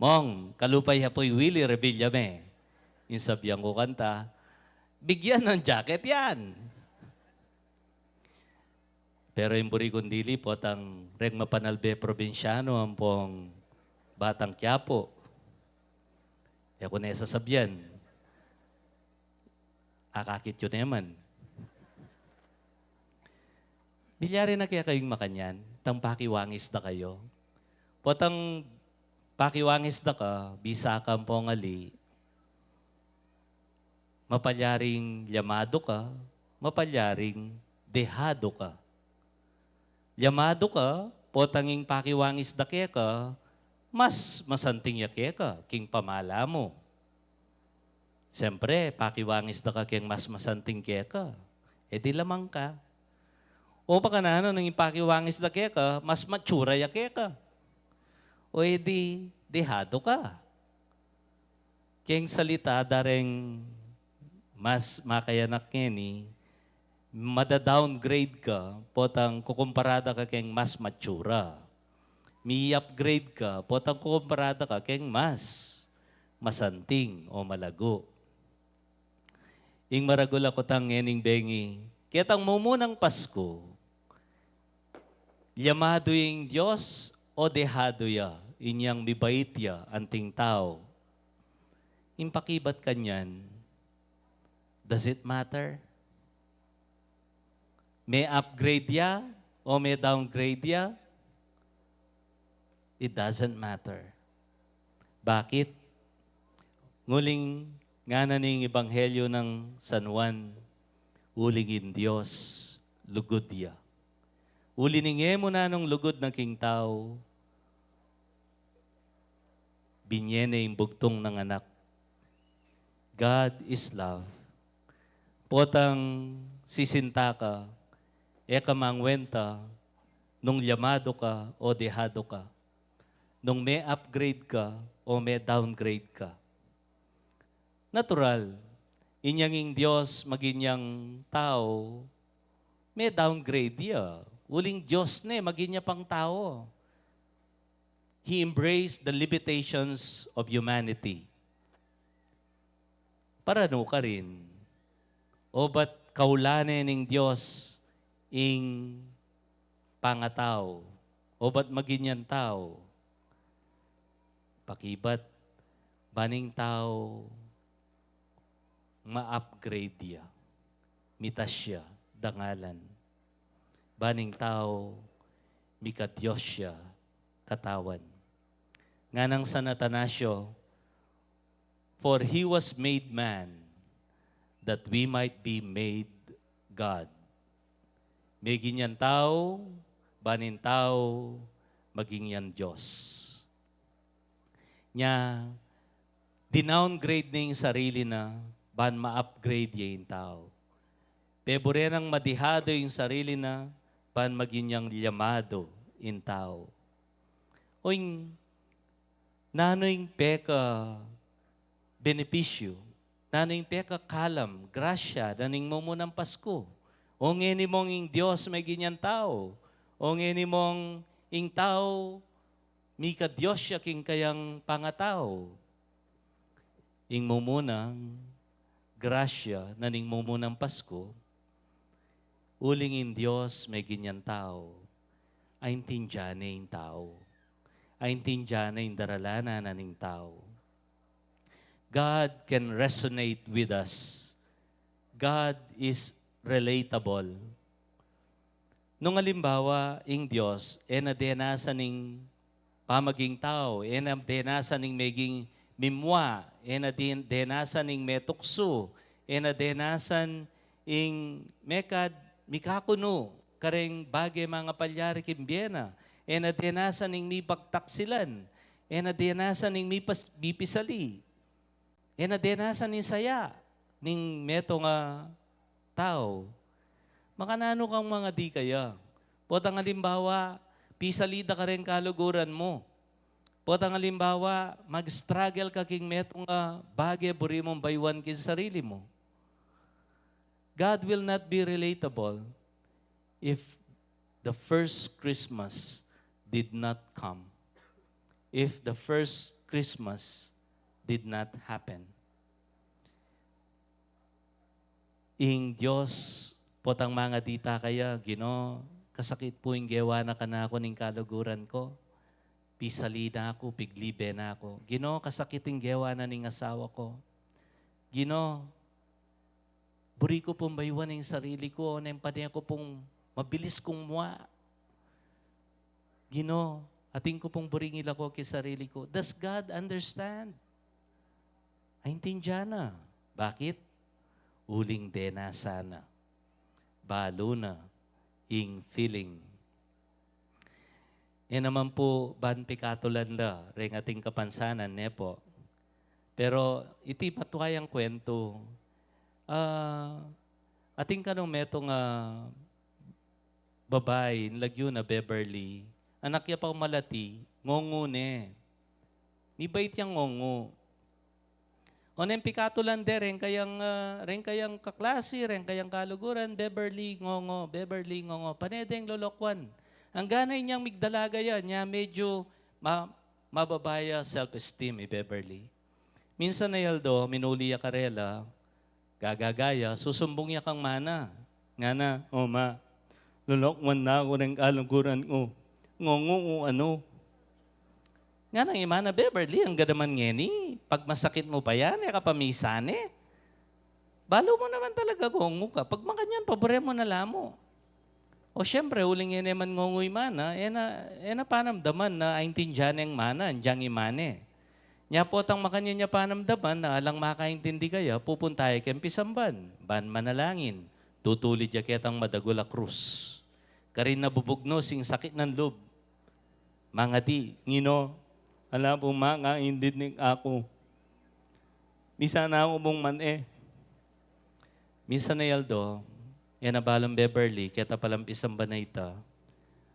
"Mong, kalupa ye pu i Willie Revillame." Ing sabian ku kanta, "Bigyan ng jacket yan." Pero ing buri kung dili, potang reng mapanalbe probinsyano ampong batang Quiapo. E ku ne sasabian. Akakit yu ne man. Milyari na kekayu ing makanyan, tang pakiwangis da kayu. Potang pakiwangis da ka, bisa ka ampong ali, mapalyaring llamado ka, mapalyaring dejado ka. Llamado ka, potang ing pakiwangis da keka, mas masanting ya keka king pamala mu. Siyempre, pakiwangis da ka keng mas masanting keka, e di lamang ka. O baka nanu, nung ing pakiwangis da keka, mas matsura ya keka, o e di dejado ka. Keng salita da reng mas makayanak ngeni, mada-downgrade ka potang kukumpara da ka keng mas matsura. Mi-upgrade ka potang kukumpara da ka keng mas masanting o malago. Ing maragul a kutang ngening bengi, ketang mumunang Pasku, llamado ing Dios o dejado ya inyang mibait ya anting tau? Ing pakibat kanyan, does it matter? Me-upgrade ya o me-downgrade ya? It doesn't matter. Bakit? Nguling ngana ning Ebanghelyo nang San Juan, uling ing Dios lugud ya. Uli ning e mu na nung lugud na king tau, binye ne ing bugtung nang anak. God is love. Potang sisinta ka, e ka mangwenta nung llamado ka o dejado ka, nung me-upgrade ka o me-downgrade ka. Natural, inyang ing Dios maging yang tau, me-downgrade ya. Uling Dios ne, maging ya pang tau. He embraced the limitations of humanity. Para nu karin? O ba't kaulanan ning Dios ing pangatau? O ba't maging yang tau? Pakibat, ban ing tau ma-upgrade ya, mitas ya dangalan. Ban ing tau mika-Dios ya katawan. Nganang San Atanasio, "For he was made man, that we might be made God." Meging yang tau, ban ing tau maging yang Dios. Nya, dinowngrade ne ing sarili na, ban ma-upgrade ya ing tau. Pebure nang madihado ing sarili na, ban maging yang llamado ing tau. O ing, nanu ing peka-benepisyu, nanu ing pekakalam, grasya, na ning mumunang Pasku? O ngeni mong ing Dios meging yang tau. O ngeni mong ing tau, mika-Dios ya king kayang pangatau. Ing mumunang grasya na ning mumunang Pasku, uling ing Dios meging yang tau, aintindian ne ing tau. Aintindian ne ing daralanan na ning tau. God can resonate with us. God is relatable. Nung alimbawa, ing Dios, e na denasan ing pamaging tau, e na denasan ing meging mimua, e na din-, denasan ing metuksu, e na denasan ing mekad mikakunu kareng bage mangapalyari king bie na, e na denasan ing mibagtaksilan, e na denasan ing mipas-, mipisali, e na denasan ing saya ning metung a tau. Makananu kang mangadi kaya? Potang alimbawa, pisali da kareng kaluguran mu. Potang alimbawa, mag-struggle ka king metung a bage buri mung baywan king sarili mu. God will not be relatable if the first Christmas did not come, if the first Christmas did not happen. Ing Dios, potang mangadi ta kaya, "Ginu, kasakit pu ing gewa na kanaku ning kaluguran ku. Pisali na ku, piglibe na ku. Ginu, kasakit ing gewa na ning asawa ku. Ginu, buri ku pung baywan ing sarili ku, o neng pane ku pung mabilis kung mua. Ginu, atin ku pung buring ilako king sarili ku." Does God understand? Aintindian na. Bakit? Uling denasan na. Balu na ing feeling. E naman pu ban pikatulan la reng ating kapansanan, ne pu? Pero iti matua yang kuwentu, ah, atin kanu metung a babai, lagyu na Beverly, anak ya pang malati, ngungu ne. Mibait yang ngungu. O neng pikatulan de, reng kayang, ah, reng kayang kaklasi, reng kayang kaluguran, Beverly, ngungu, Beverly, ngungu. Pane deng lolokwan. Anggang inyang migdalaga ya, nya medyu ma-, mababa ya self-esteem i Beverly. Minsan a aldo, minuli ya karela, gagaga ya, susumbung ya kang mana. Ngana, "O ma, lolokwan na ku reng kaluguran ku. Ngungu ku, anu." Nganang i mana, "Beverly, angga naman ngeni, pagmasakit mu pa yan, e ka pa misan e. Balu mu naman talaga ngungu ka. Pag makanyan, pabure mu na la mu." O, siyempre, uling e ne man ngungu i mana, e na, e na panamdaman na aintindian neng mana, andiang i mana e. Nya potang makanyan ya panamdaman na alang makaintindi kaya, pupunta ya keng pisamban, ban manalangin, tutulid ya ketang madagul a krus. Karin nabubugnos ing sakit nang lub. Mangadi, Nginu, ala pung makaintindi kaku. Misan aku pung man e. Misan a aldo, e na balang Beverly, keta palang pisamban a ita,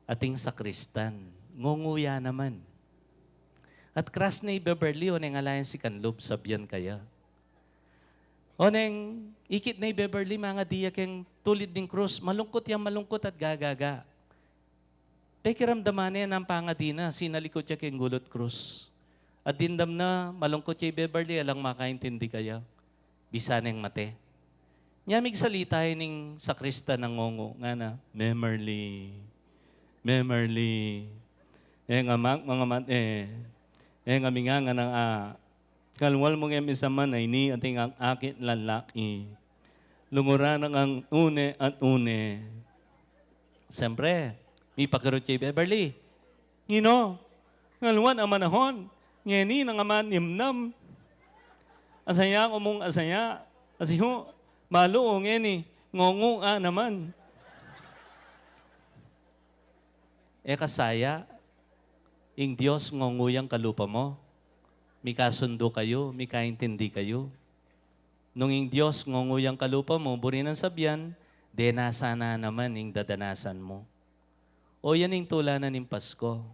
ating sakristan. Ngungu ya naman. At kras ne i Beverly, oneng ala yang sikan lub, sabian kaya. Oneng ikit ne i Beverly, mangadi ya keng tulid ning krus, malungkut yang malungkut at gagaga. Pekiramdaman ne nang pangadi na, sinalikut ya keng gulut krus. At dimdam na, malungkut ya i Beverly, alang makaintindi kaya. Bisa neng mate. Nya migsalita ining sakristan a ngungu, ngana, Beverly, Beverly, e nga mak-, mangamat e, e nga minganganak a, Kalwal mu nge misaman a ini ating ak-, akit lalaki. Lunguran na kang une at une. Siyempre, mipakirut ya i Beverly. Nginu, kalwal a manahun, ngeni nang aman nimnam. Asaya ku mung asaya, asi hu, balu ku ngeni, ngungu ka naman. E ka saya, ing Dios ngungu yang kalupa mu. Mikasundu kayu, mikaintindi kayu. Nung ing Dios ngungu yang kalupa mu, buri nang sabian, denasan na naman ing dadanasan mu. O yan ing tula na ning Pasko.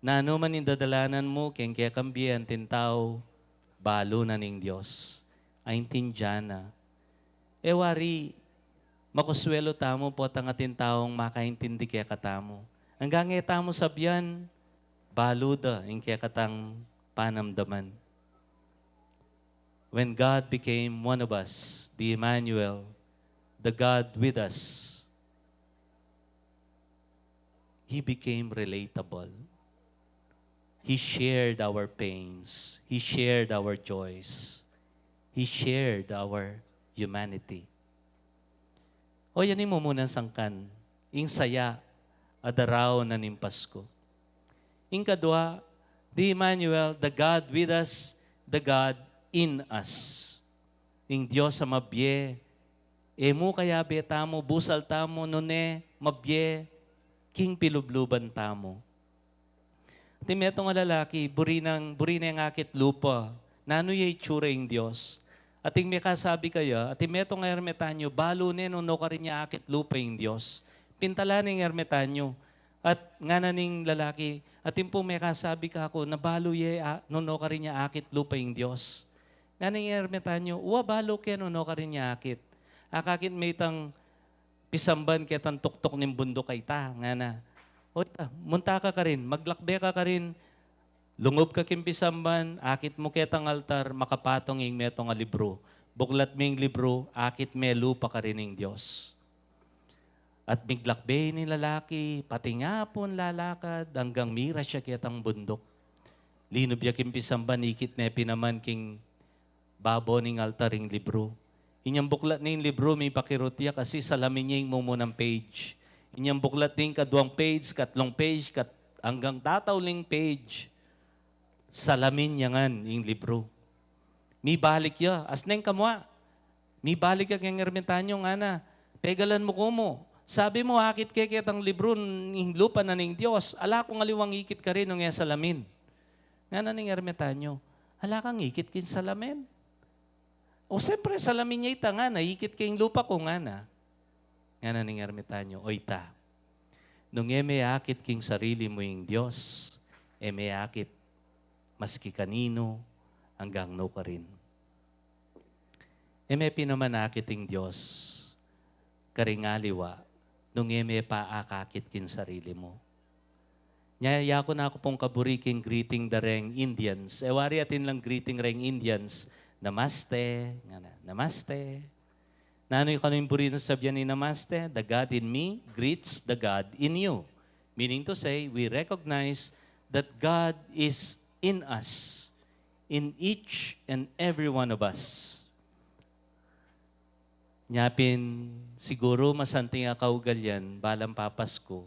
Nanu man ing dadalanan mu, keng kekang bie anting tau, balu na ning Dios. Aintindian na. E wari, makuswelu tamu potang atin taung makaintindi kekatamu. Anggang e tamu sabian, balu da ing kekatang panamdaman. When God became one of us, the Emmanuel, the God with us, He became relatable. He shared our pains. He shared our joys. He shared our humanity. O yan ing mumunang sangkan, ing saya a daraun na ning Pasko. Ing kadua, the Emmanuel, the God with us, the God in us. Ing Dios a mabie, e mu kayabe tamu, busal tamu, nune mabie king pilubluban tamu. Ating metung a lalaki, buri nang, buri neng akit lupa. Nanu ya itsura ing Dios? Ating mekasabi kaya, ating metung a ermitanyo, balu ne nung nukarin ya akit lupa ing Dios. Pintalan ne ing ermitanyo. At ngana ning lalaki, atin pung mekasabi kaku, nabalu ye, a, nung nukarin ya akit lupa ing Dios. Ngana ning ermitanyo, wa balu ke nung nukarin ya akit. Akakit me itang pisamban ketang tuktuk ning bunduk a ita, ngana. O ita, munta ka karin, maglakbe ka karin, lungub ka king pisamban, akit mu ketang altar, makapatung ing metung a libru. Buklat me ing libru, akit me lupa karin ing Dios. At miglakbe ing lalaki, patingapun lalakad, anggang miras ya ketang bunduk. Linub ya king pisamban, ikit ne pin naman king babo ning altar ing libru. Inyang buklat ne ing libru, mipakirut ya kasi salamin ya ing mumunang page. Inyang buklat ne ing kaduang page, katlung page, kat-, anggang tatauling page, salamin ya ngan ing libru. Mibalik ya, asneng kamua. Mibalik ya keng ermitanyo, ngana, pegalan mu ku mu. Sabi mu, akit ke ketang libru ning lupa na ning Dios. Ala kung aliwang ikit karin nung e salamin. Ngana ning ermitanyo, ala kang ikit king salamin? O, siyempre, salamin ya ita, ngana, ikit ke ing lupa ku, ngana. Ngana ning ermitanyo, o ita, nung e me akit king sarili mu ing Dios, e me akit maski kaninu, anggang nukarin. E me pin naman akit ing Dios karing aliwa, nung e me pa akakit king sarili mu. Nya, yaku na ku pung kaburi king greeting da reng Indians. E wari atin lang greeting reng Indians, "Namaste," ngana, "Namaste." Nanu kanu ing buri nang sabian ning "Namaste"? "The God in me greets the God in you." Meaning to say, we recognize that God is in us, in each and every one of us. Nya pin, siguru masanting a kaugalian, balang papasku.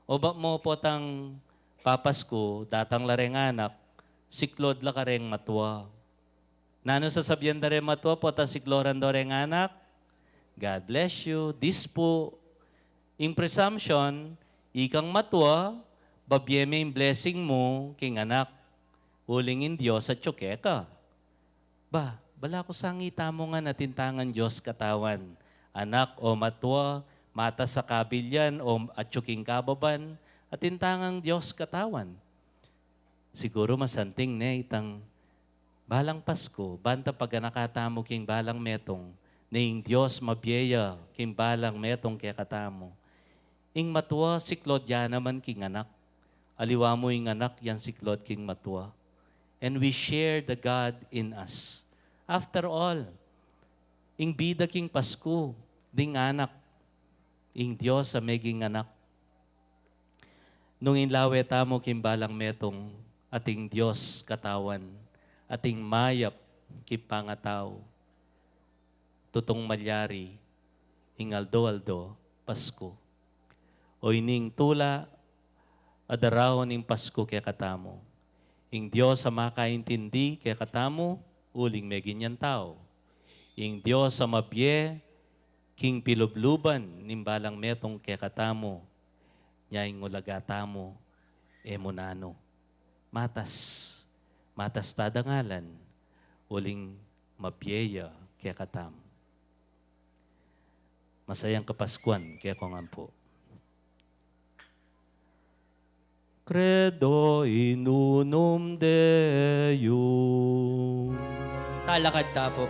O ba mu potang papasku, datang la reng anak, siklod la kareng matua. Nanu sasabian da reng matua, potang sikloran da reng anak? "God bless you, this po." Ing presumption, ikang matua, babie me ing blessing mu king anak, uling ing Dios atyu keka. Ba, bala ku sangi tamu ngan atin tangan Dios katawan, anak o matua, matas a kabilyan o atyu king kababan, atin tangan Dios katawan. Siguru masanting ne itang balang Pasku, banta paganaka tamu king balang metung, ne ing Dios mabie ya king balang metung kekatamu. Ing matua siklaud ya naman king anak. Aliwa mu ing anak yang siklaud king matua. And we share the God in us. After all, ing bida king Pasku, ding anak, ing Dios a meging anak. Nung inlawe tamu king balang metung, ating Dios katawan, ating mayap king pangatau, tutung malyari ing aldo-aldo Pasku. O ining tula a daraun ing Pasku kekatamu. Ing Dios a makaintindi kekatamu, uling meging yang tau. Ing Dios a mabie king pilubluban ning balang metung kekatamu, nya ing ulaga tamu, e mu nanu. Matas, matas ta dangalan, uling mabie ya kekatamu. Masayang Kapaskuan kekongan pu. Credo in unum Deum. Talakad ta pu.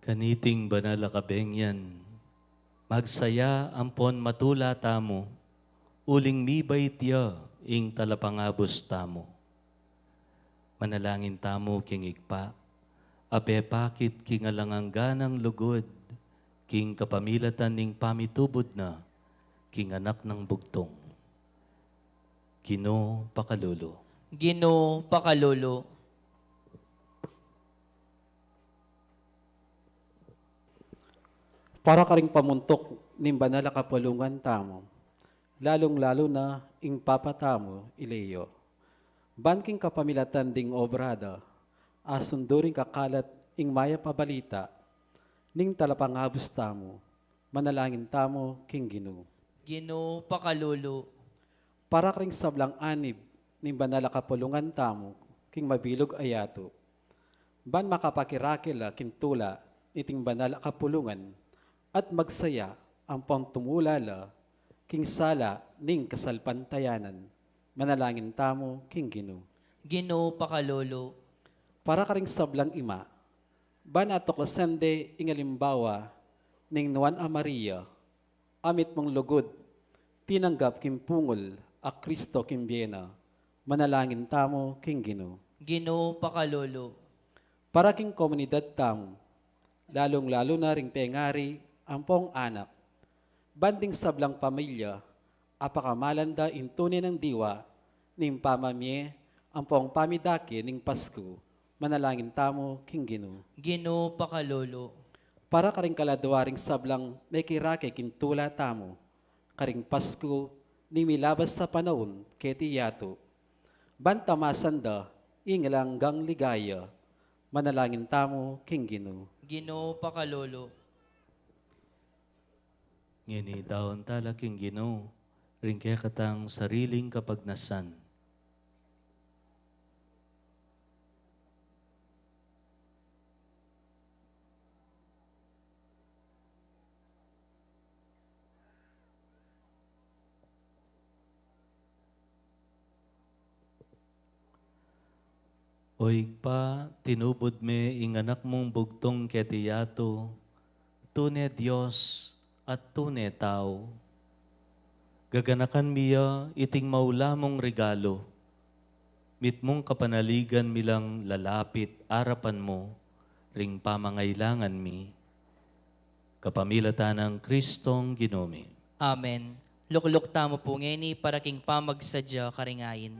Kaniting banal a kabengyan, magsaya ampon matula tamu, uling mibait ya ing talapangabus tamu. Manalangin tamu king Ibpa, a pepakit king alang angga nang lugud, king kapamilatan ning pamitubud na king anak nang bugtung. Ginu, pakalulu. Ginu, pakalulu. Para karing pamuntuk ning banal a kapulungan tamu, lalung-lalu na ing Papa tamu, i Leo. Ban king kapamilatan ding obra da, asundu ring kakalat ing mayap a balita ning talapangabus tamu, manalangin tamu king Ginu. Ginu, pakalulu. Para karing sablang anib ning banal a kapulungan tamu king mabilug a yatu, ban makapakirakil la king tula niting banal a kapulungan at magsaya ampong tumula la king sala ning kasalpantayanan, manalangin tamu king Ginu. Ginu, pakalulu. Para karing sablang ima, ban atuklasan de ing alimbawa ning Nuan a Maria, a mitmung lugud tinanggap king pungul a Kristo king bie na, manalangin tamu king Ginu. Ginu, pakalulu. Para king komunidad tamu, lalung-lalu na ring pengari ampong anak, ban ding sablang pamilya, apakamalan da ing tune nang diwa ning pamamie ampong pamidake ning Pasku, manalangin tamu king Ginu. Ginu, pakalulu. Para karing kaladua ring sablang mekirake king tula tamu karing Pasku ning milabas a panaun keti yatu, ban tamasan da ing alang anggang ligaya, manalangin tamu king Ginu. Ginu, pakalulu. Ngeni daun tala king Ginu ring kekatang sariling kapagnasan. O Ibpa, tinubud me ing anak mung bugtung keti yatu, tune Dios at tune tau. Gaganakan mi ya iting maula mung regalu, mitmung kapanaligan mi lang lalapit arapan mu ring pamangailangan mi. Kapamilatan nang Kristong Ginu mi. Amen. Lukluk tamu pu ngeni para king pamagsadya karing ain.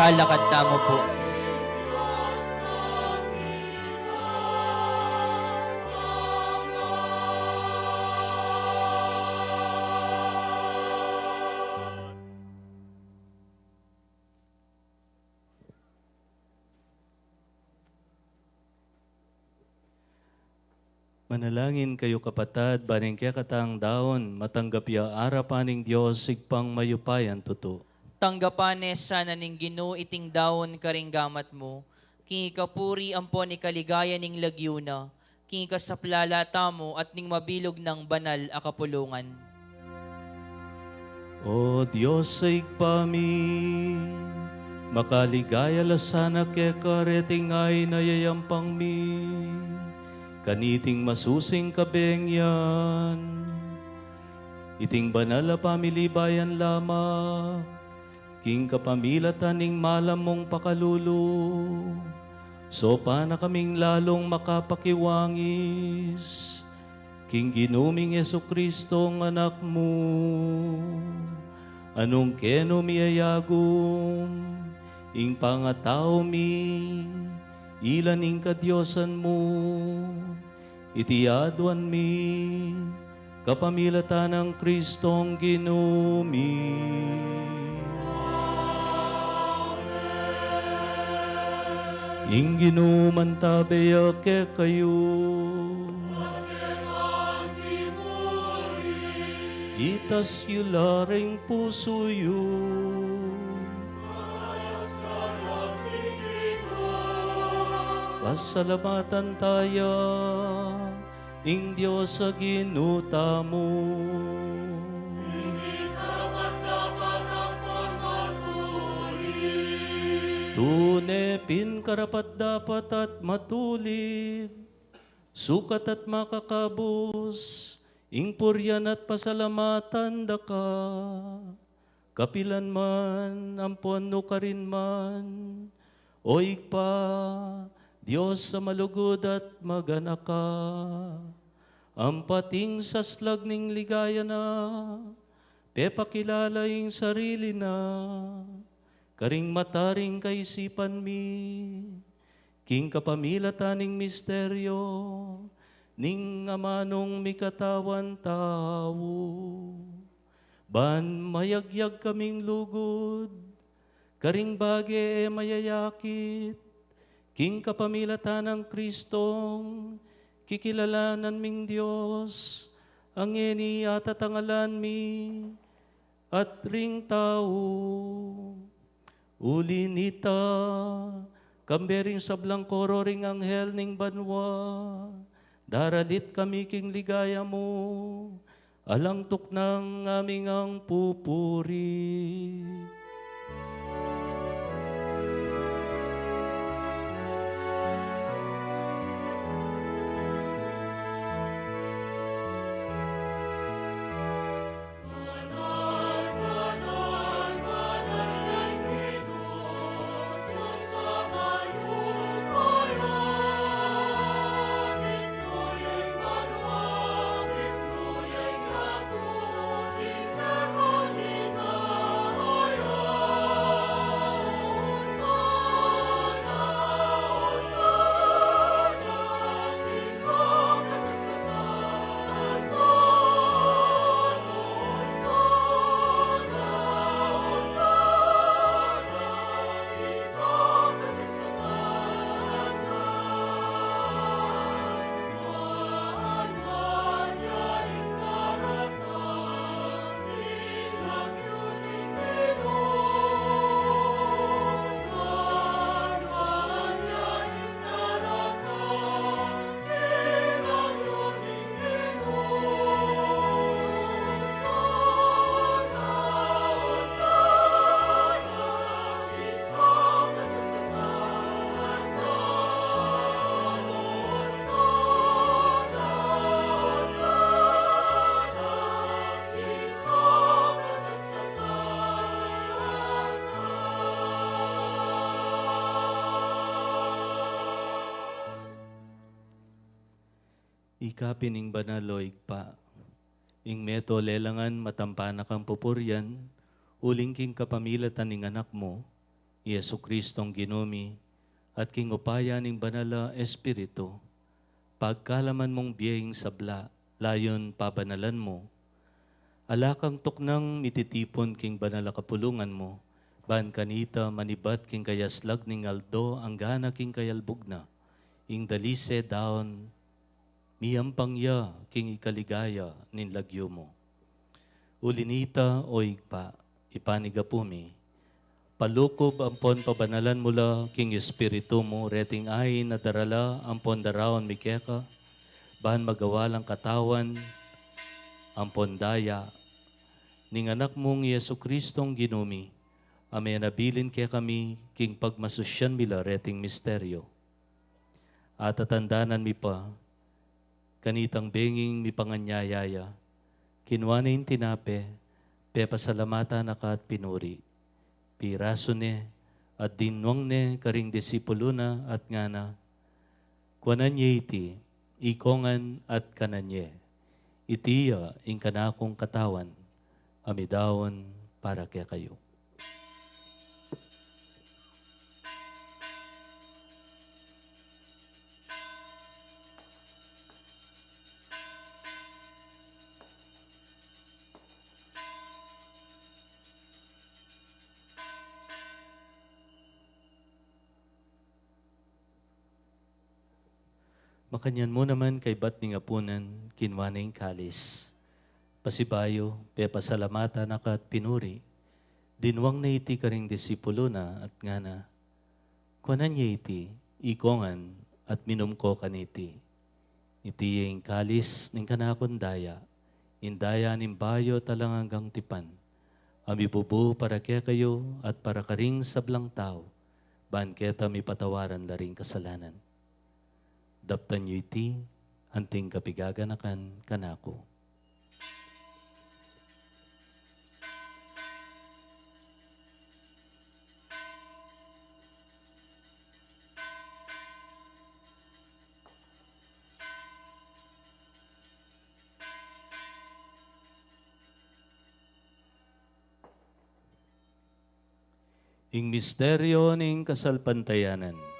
Alakad tamu pu. Manalangin kayu, kapatad, ban ing kekatang daun matanggap ya arapan ning Dios, Ibpang mayupayang tutu. Tanggapan ne sana ning Ginu iting daun karing gamat mu, king ikapuri ampon ikaligaya ning lagyu na, king ikasaplala tamu at ning mabilug nang banal a kapulungan. O Dios a Ibpa mi, makaligaya la sana keka reting ain a yayampang mi kaniting masusing kabengyan, iting banal a pamilibayan lamak, king kapamilatan ning malam mung pakalulu, saupan na kaming lalung makapakiwangis king Ginu ming Jesucristo, ing Anak mu, a nung kenu miyayagum ing pangatau mi, ila ning kadiosan mu, iti aduan mi, kapamilatan nang Kristong Ginu mi. Ing Ginu mantabe ya kekayu. Itas yu la ring pusu yu. Pasalamatan taya ing Dios a Ginu tamu. Ini karapat-dapat ampon matulid. Tune pin karapat-dapat at matulid, sukat at makakabus, ing purian at pasalamatan da ka, kapilan man ampon nukarin man, O Ibpa, Dios a malugud at maganaka, ampat ing saslag ning ligaya na, pepakilala ing sarili na karing mata ring kaisipan mi, king kapamilatan ning misteryo ning amanung mikatawan tau, ban mayagyag kaming lugud karing bage e mayayakit, king kapamilatan nang Kristong kikilalanan ming Dios, a ngeni atatangalan mi, at ring tau. Uli nita, kambe ring sablang koro ring anghel ning banua, daralit kami king ligaya mu, alang tuknang ngaming pupuri. Ika pin ing banal, o Ibpa, ing meto lelangan matampa na kang pupurian, uling king kapamilatan ning Anak mu, Jesucristong Ginu mi, at king upaya ning Banal a Espiritu, pagkalaman mung bie ing sabla, layun pabanalan mu. Ala kang tuknang mititipun king banal a kapulungan mu, ban kanita manibat king kayaslag ning aldo anggana king kayalbug na, ing dalise daun miyampang ya king ikaligaya ning lagyu mu. Uli nita, o Ibpa, ipanigapu mi, palukub ampon pabanalan mu la king Espiritu mu reting ain a darala ampon daraun mi keka, ban magawa lang katawan ampon daya ning Anak mung Jesucristong Ginu mi, a menabilin kekami king pagmasusyan mi la reting misteryo. Atatandanan mi pa, kanitang benging mipanganyaya ya, kinua ne ing tinape, pepasalamatan na ka at pinuri, pirasu ne, at dinwang ne karing disipulu na at ngana, kuanan ye iti, ikongan at kanan ye. Iti ya ing kanakung katawan, a midaun para kekayu. Makanyan mu naman kaybat ning apunan, kinua ne ing kalis. Pasibayu, pepasalamatan na ka at pinuri, dinwang ne iti karing disipulu na at ngana, kuanan ye iti, ikongan, at minum ko kaniti. Iti ya ing kalis ning kanakung daya, ing daya ning bayu at alang anggang tipan, a mibubu para kekayu at para karing sablang tau, ban keta mipatawaran la ring kasalanan. Daptan yu iti, anting kapigaganakan kanaku. Ing misteryo ning kasalpantayanan.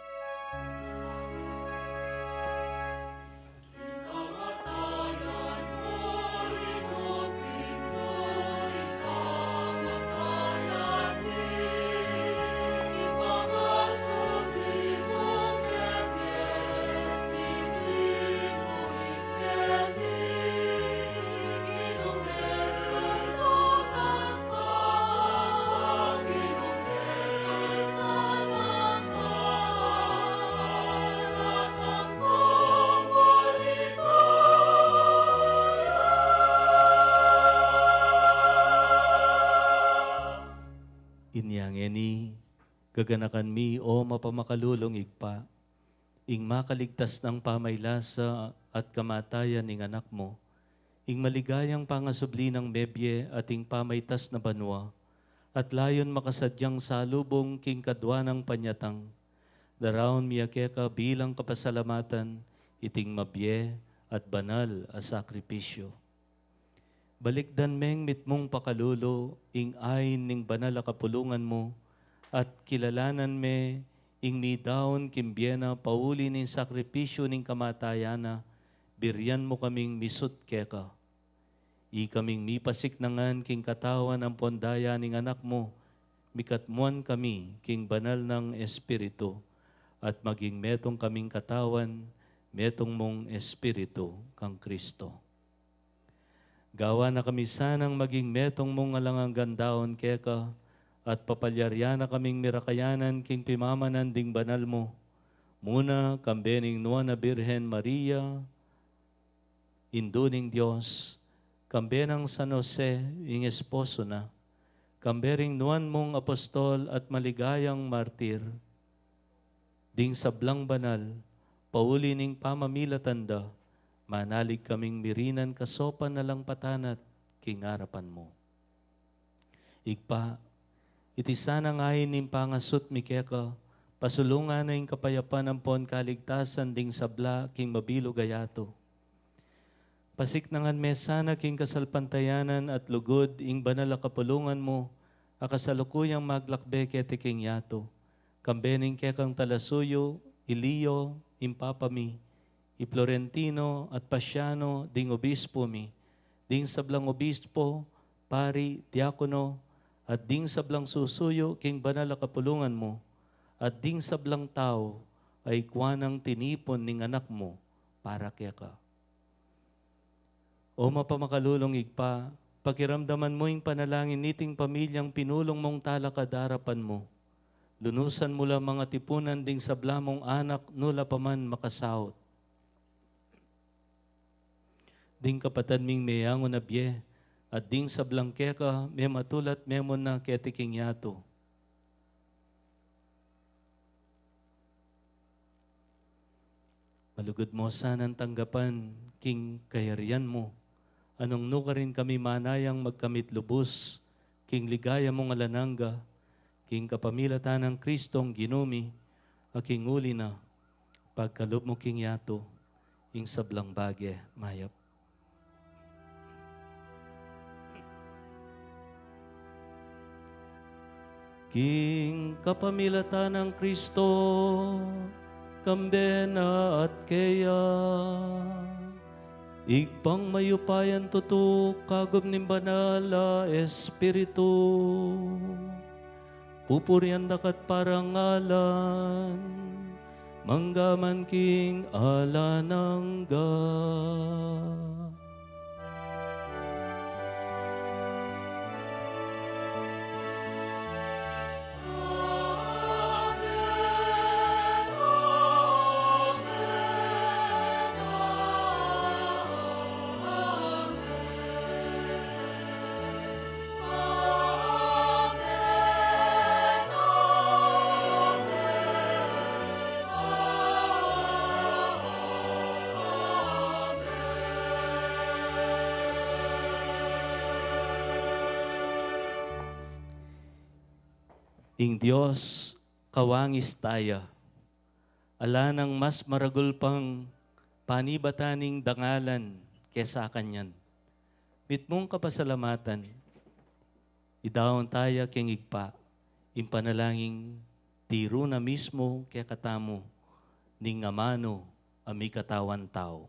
Inya ngeni, gaganakan mi, o mapamakalulung Ibpa, ing makaligtas nang pamaylasa at kamatayan ning Anak mu, ing maligayang pangasubli nang mebie at ing pamaitas na banua, at layun makasadyang salubung king kadua nang panyatang, daraun mi ya keka bilang kapasalamatan iting mabie at banal a sakripisyu. Balikdan meng mitmung pakalulu ing ain ning banal a kapulungan mu, at kilalanan me ing midaun king bie na pauli ning sakripisyu ning kamatayan na, birian mu kaming misut keka. Ikaming mipasiknangan king katawan ampon daya ning Anak mu, mikatmuan kami king banal nang Espiritu, at maging metung kaming katawan, metung mung Espiritu kang Kristo. Gawan na kami sanang maging metung mung alang anggang daun keka, at papalyarian na kaming mirakayanan king pimamanan ding banal mu, muna kambe ning Nuan a Birhen Maria, Indu ning Dios, kambe nang San Jose, ing esposo na, kambe ring nuan mung apostol at maligayang martir, ding sablang banal, pauli ning pamamilatan da, manalig kaming mirinan kasopan alang patanat king arapan mu. Ibpa, iti sanang ain ning pangasut mi keka, pasulungan na ing kapayapan ampon kaligtasan ding sabla king mabilug a yatu. Pasiknangan me sana king kasalpantayanan at lugud ing banal a kapulungan mu, a kasalukuyang maglakbe keti king yatu, kambe ning kekang talasuyu, i Leo, ing Papa mi, i Florentino at Pasiano, ding obispo mi, ding sablang obispo, pari, diakono, at ding sablang susuyu king banal a kapulungan mu, at ding sablang tau a ikua nang tinipun ning Anak mu para keka. O mapamakalulung Ibpa, pakiramdaman mu ing panalangin niting pamilyang pinulung mung talakad arapan mu. Lunusan mu la ing katipunan ding sabla mung anak, nula pa man makasaut. Ding kapatad ming meyangu na bie, at ding sablang keka mematulat memuna keti king yatu. Malugud mu sanang tanggapan king kayarian mu, nung nukarin kami manayang magkamit lubus king ligaya mung alang angga, king kapamilatan nang Kristong Ginu mi, a king uli na, pagkalub mu king yatu ing sablang bage mayap. King kapamilatan nang Kristo, kambe na at keya, Ibpang mayupayang tutu, kagum ning Banal a Espiritu, pupurian da ka at parangalan, mangga man king alang angga. Ing Dios kawangis taya. Ala nang mas maragul pang panibatan ning dangalan kesa kanyan. Mitmung kapasalamatan, idaun taya king Ibpa ing panalangin tiru na mismu kekatamu ning amanu a mikatawan tau.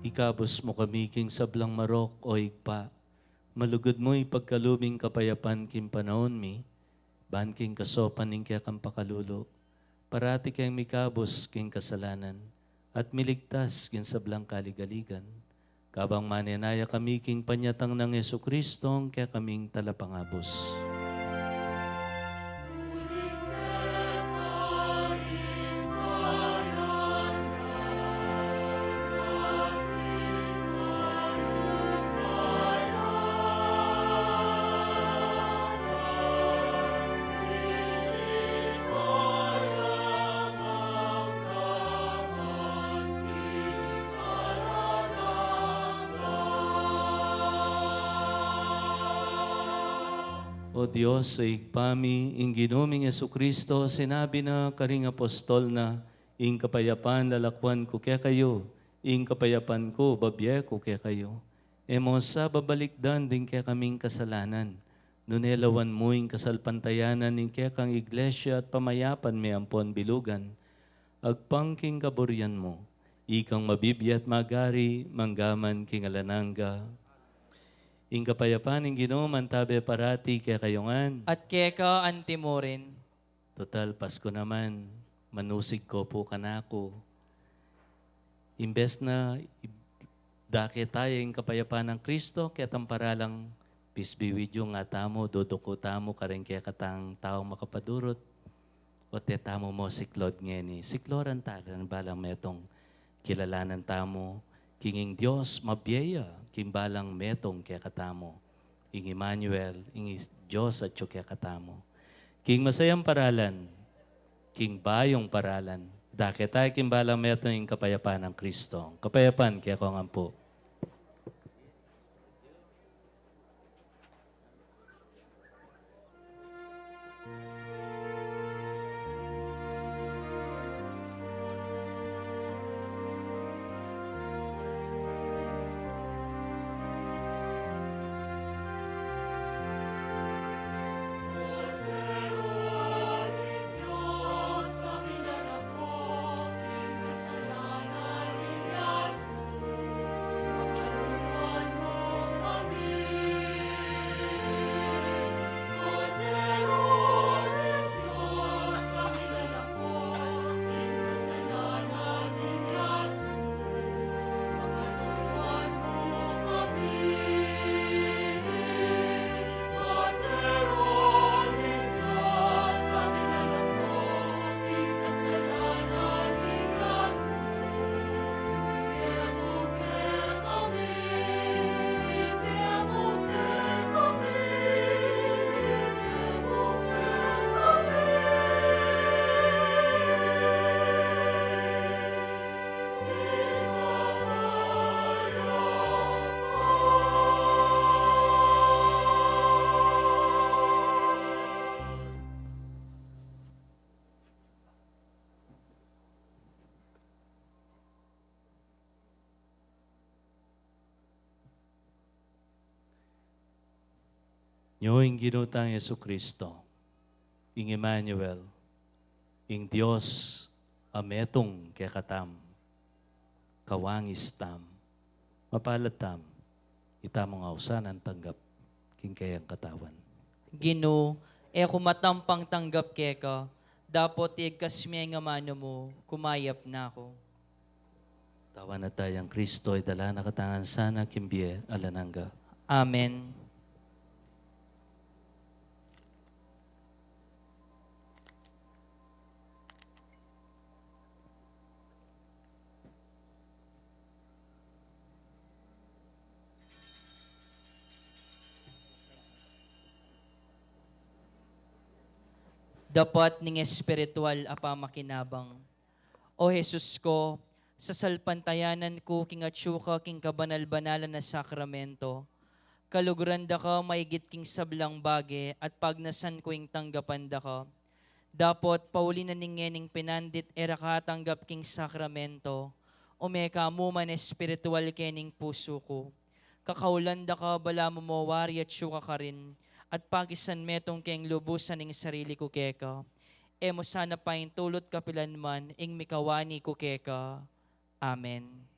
Ikabus mu kami king sablang marok, o Ibpa, malugud mu ipagkalub ing kapayapan king panaun mi, ban king kasaupan ning kekang pakalulu, parati keng mikabus king kasalanan, at miligtas king sablang kaligaligan, kabang manenaya kami king panyatang nang Jesucristong kekaming Talapangabus. O Dios, Ibpa mi, ing Ginu ming Jesucristo, sinabi na karing apostol na, "Ing kapayapan lalakwan ku kekayu, ing kapayapan ku babie ku kekayu." E mu sa babalikdan ding kekaming kasalanan, nune lawan mu ing kasalpantayanan ning kekang Iglesia at pamayapan me ampon bilugan, agpang king kaburian mu, ikang mabibie at magari, mangga man king alang angga. Ing kapayapan ning Ginu mantabe parati kekayu ngan. At keka anti mu rin. Total, Pasko naman, manusig ko pu kanaku. Imbes na i-, dake taya ing kapayapan nang Kristo, ketang paralang pisbiwid yu nga tamu, duduku tamu karing kekatang taung makapadurut. O te tamu mo siklod ngeni, sikloran ta rin balang metung kilalanan tamu, king ing Dios mabie ya, king balang metung kekatamu, ing Emmanuel, ing Dios atyu kekatamu. King masayang paralan, king bayung paralan, dake taya king balang metung ing kapayapan nang Kristo. Kapayapan kekongan pu. Nyo ing Ginu tang Jesucristo, ing Emmanuel, ing Dios a metung kekatam, kawangis tam, mapalad tam, itamu ngan sana tanggap king keyang katawan. Ginu, e ku matampang tanggap keka, dapot igkas me ing amanu mu, kumayap na ku. Tawan a tayang Kristo, idala na katamu ngan sana king bie alang angga. Amen. Dapat ning espiritual a pamakinabang. O Jesus ko, sasalpantayanan ku king atyu ka king kabanal-banalan a sakramento. Kaluguran da ka maigit king sablang bage at pagnasan ku ing tanggapan da ka. Dapot pauli na ning ngening pinandit e ra ka atanggap king sakramento, ume ka mu man espiritual kening pusu ku. Kakaulan da ka balamu mo wari atyu ka karin, at pakisan metung keng lubusan ing sarili ku keka. E mu sana paintulut kapilan man ing mikawani ku keka. Amen.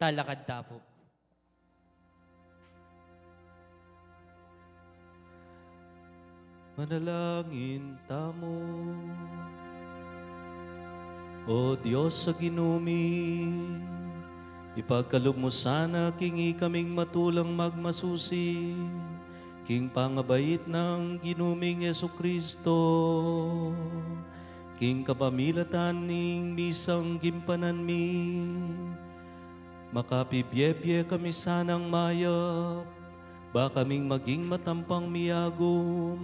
Talakad ta pu. Manalangin tamu. O Dios a Ginu mi, ipagkalub mu sana king ikaming matulang magmasusi king pangabait nang Ginu ming Jesucristo, king kapamilatan ning misang gimpanan mi, makapibiebie kami sanang mayap, ba kaming maging matampang miagum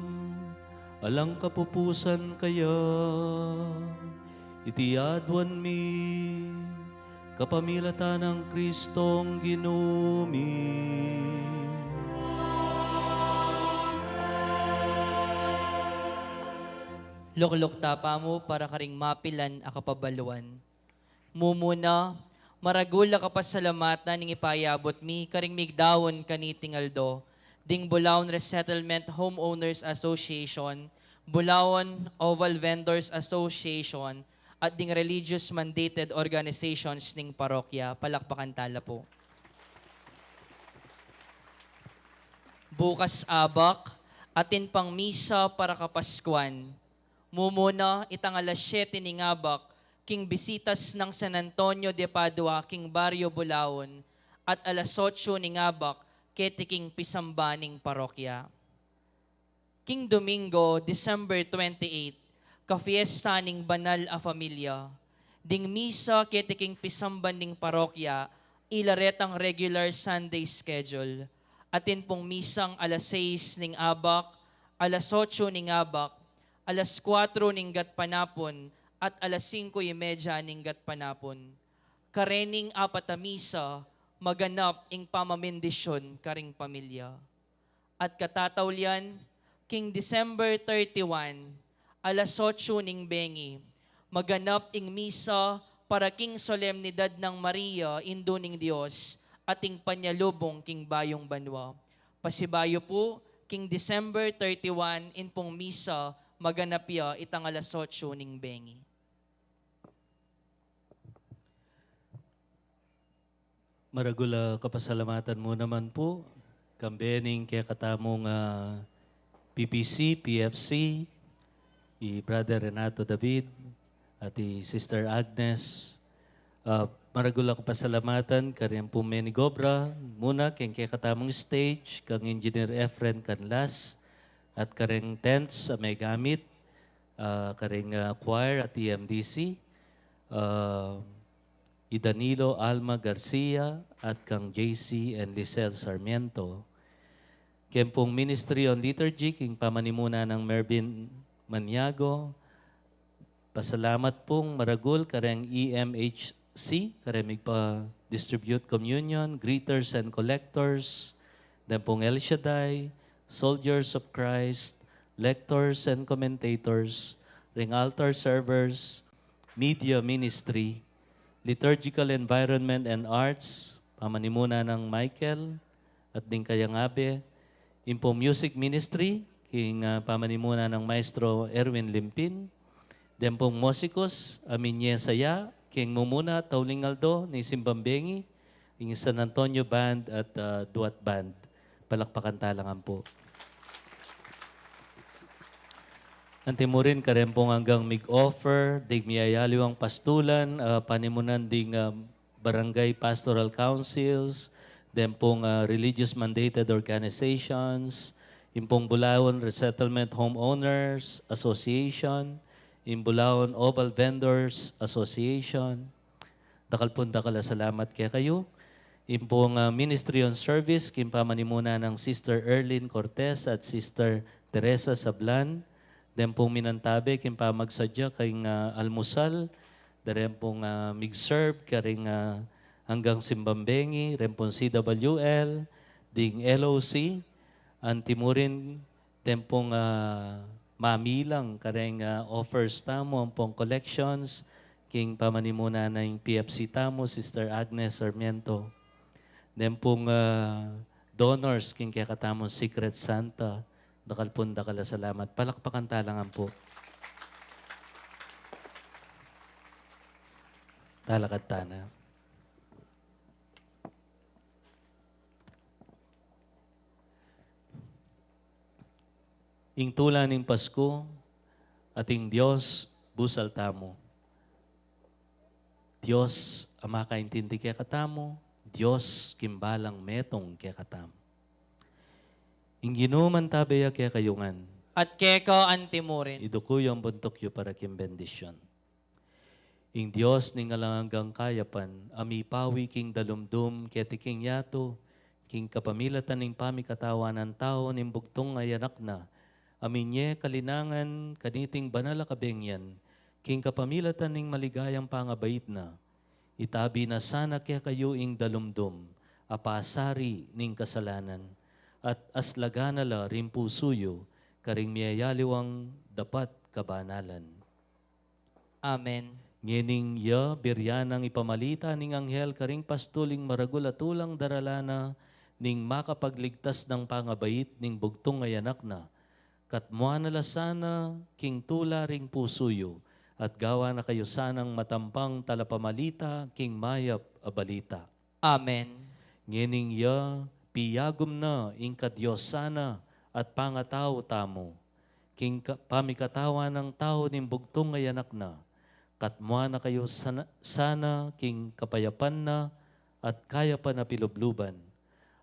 alang kapupusan kaya. Iti aduan mi kapamilatan nang Kristong Ginu mi. Lukluk ta pamu para karing mapilan a kapabaluan. Mumuna, maragul a kapasalamatan ing ipayabut mi karing migdaun kaniting aldo, ding Bulaon Resettlement Homeowners Association, Bulaon Oval Vendors Association, at ding religious mandated organizations ning parokya. Palakpakan ta la pu. Bukas abak, atin pang misa para Kapaskuan. Mumuna, itang alas siyete ning abak, king bisitas nang San Antonio de Padua king Barrio Bulaon, at alas otso ning abak, keti king pisamba ning parokya. King Domingo, December twenty-eight, kafiesta ning Banal a Familia. Ding misa keti king pisamban ning parokya, ila retang regular Sunday schedule. Atin pung misang alas sais ning abak, alas otso ning abak, alas kuwatro ning gatpanapun, at alas singko y media ning gatpanapun. Karening apat a misa, maganap ing pamamendisyon karing pamilya. At katataulian, king December thirty-one, alas otso ning bengi, maganap ing misa para king solemnidad nang Maria, Indu ning Dios, at ing panyalubung king bayung banua. Pasibayu pu, king December thirty-one, in pung misa, maganap ya itang alas otso ning bengi. Maragul a kapasalamatan mu naman pu, kambe ning kekatamung, ah, P P C, P F C, i Brother Renato David, at i Sister Agnes. Ah, maragul a kapasalamatan, karing pung menigobra, muna, keng kekatamung stage, kang Engineer Efren Canlas, at karing tents a megamit, ah, karing, ah, choir at E M D C, ah, i Danilo Alma Garcia at kang J C and Lisel Sarmiento. Keng pung Ministry on Liturgy, king pamanimuna nang Mervin Maniago, pasalamat pung maragul kareng E M H C, kareng migpa-distribute communion, greeters and collectors, den pung El Shaddai, Soldiers of Christ, lectors and commentators, ring altar servers, media ministry, liturgical environment and arts, pamanimuna nang Michael at ding kayang abe, ing pung music ministry, king, ah, pamanimuna nang Maestro Erwin Limpin, den pung musikus a minyesaya king mumuna tauling aldo ning simbang bengi, ing San Antonio Band at, ah, Duat Band. Palakpakan tala ngan pu. Antimurin kareng pung anggang mig-offer, ding miyayaliwang pastulan, ah, panimunan ding, ah, barangay pastoral councils, den pung, ah, religious mandated organizations, ing pung Bulaon Resettlement Homeowners Association, ing Bulaon Oval Vendors Association. Dakal pung dakal a salamat kekayu. Ing pung, ah, Ministry on Service, king pamanimuna nang Sister Erlyn Cortez at Sister Teresa Sablan, den pung minantabe king pamagsadya king, ah, almusal, den pung, ah, mig-serve karing, ah, anggang simbang bengi, den pung C W L, ding L O C, antimurin den pung, ah, mamilang kareng, ah, offers tamu, ampong collections, king pamanimuna nang P F C tamu, Sister Agnes Sarmiento. Den pung, ah, donors, king kekatamung Secret Santa, dakal pung dakal a salamat. Palakpakan tala ngan pu. Talakad tana. Ing tula ning Pasku, ating Dios, busal tamu. Dios a makaintindi kekatamu, Dios king balang metung kekatamu. Ing Ginu mantabe ya kekayu ngan. At keka antimurin. Iduku yu ing buntuk yu para king bendisyun. Ing Dios ning alang anggang kayapan, a mipawi king dalumdum keti king yatu, king kapamilatan ning pamikatawan nang tau ning bugtung a Anak na, a minye kalinangan kaniting banal a kabengyan, king kapamilatan ning maligayang pangabait na, itabi na sana kekayu ing dalumdum a pasari ning kasalanan, at aslagan na la ring pusu yu karing miyayaliwang dapat kabanalan. Amen. Ngening ya, buri na nang ipamalita ning anghel karing pastul ing maragul a tulang daralan na ning makapagligtas nang pangabait ning bugtung a Anak na, katmuan na la sana king tula ring pusu yu, at gawan na kayu sanang matampang talapamalita king mayap a balita. Amen. Ngening ya, piyagum na ing kadiosan na at pangatau tamu, king ka-, pamikatawan nang tau ning bugtung a Anak na, katmuan na kayu sana, sana king kapayapan na at kayapan a pilubluban,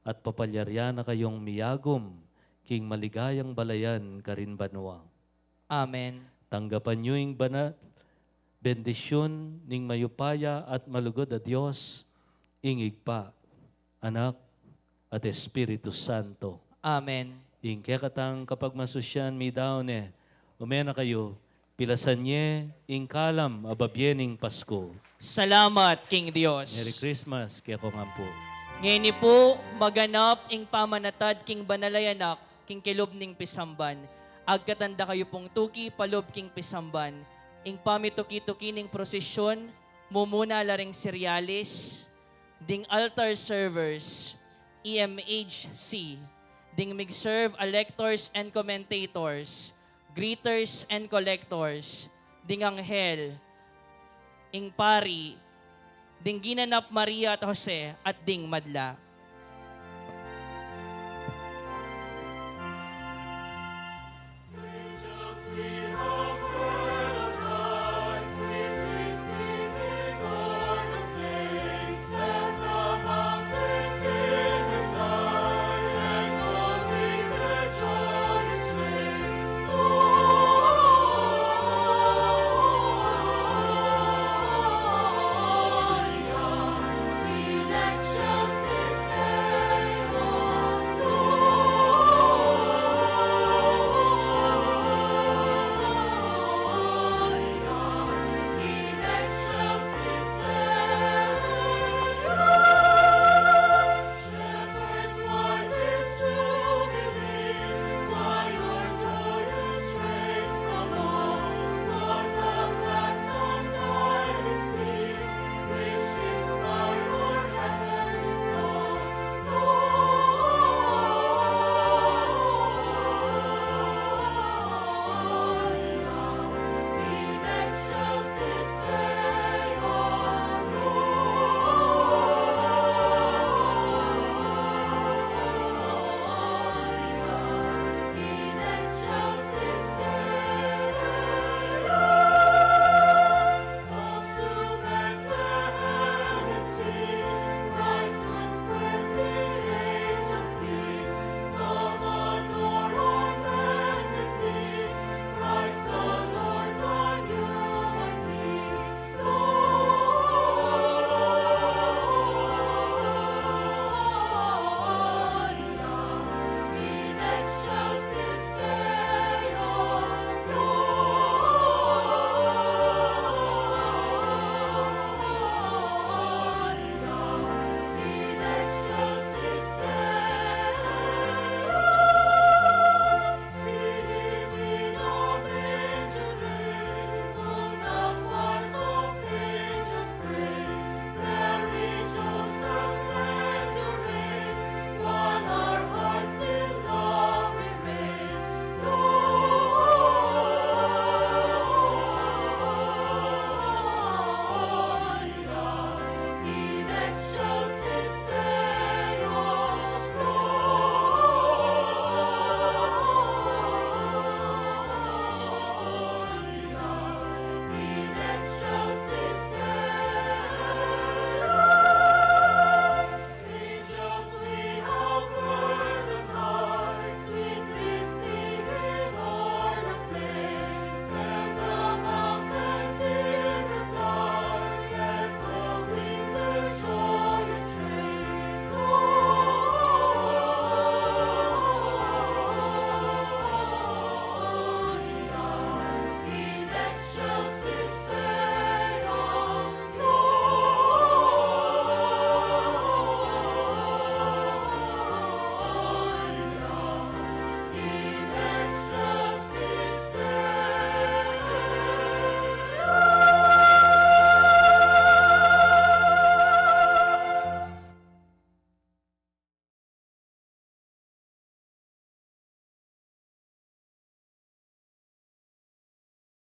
at papalyarian na kayung miyagum king maligayang balayan karin banua. Amen. Tanggapan yu ing banal bendisyun ning mayupaya at malugud a Dios, ing Ibpa, Anak, at Espiritu Santo. Amen. Ing kekatang kapagmasusyan midaun ne, ume na kayu, pilasan ye ing kalam a babie ning Pasku. Salamat king Dios. Merry Christmas kekongan pu. Ngeni pu, maganap ing pamanatad king banal a Anak, king kilub ning pisamban. Agkatan da kayu pung tuki palub king pisamban. Ing pamituki-tuki ning prosesyon, mumuna la ring seryalis, ding altar servers, E M H C, ding mig-serve a lectors and commentators, greeters and collectors, ding anghel, ing pari, ding ginanap Maria at Jose, at ding madla.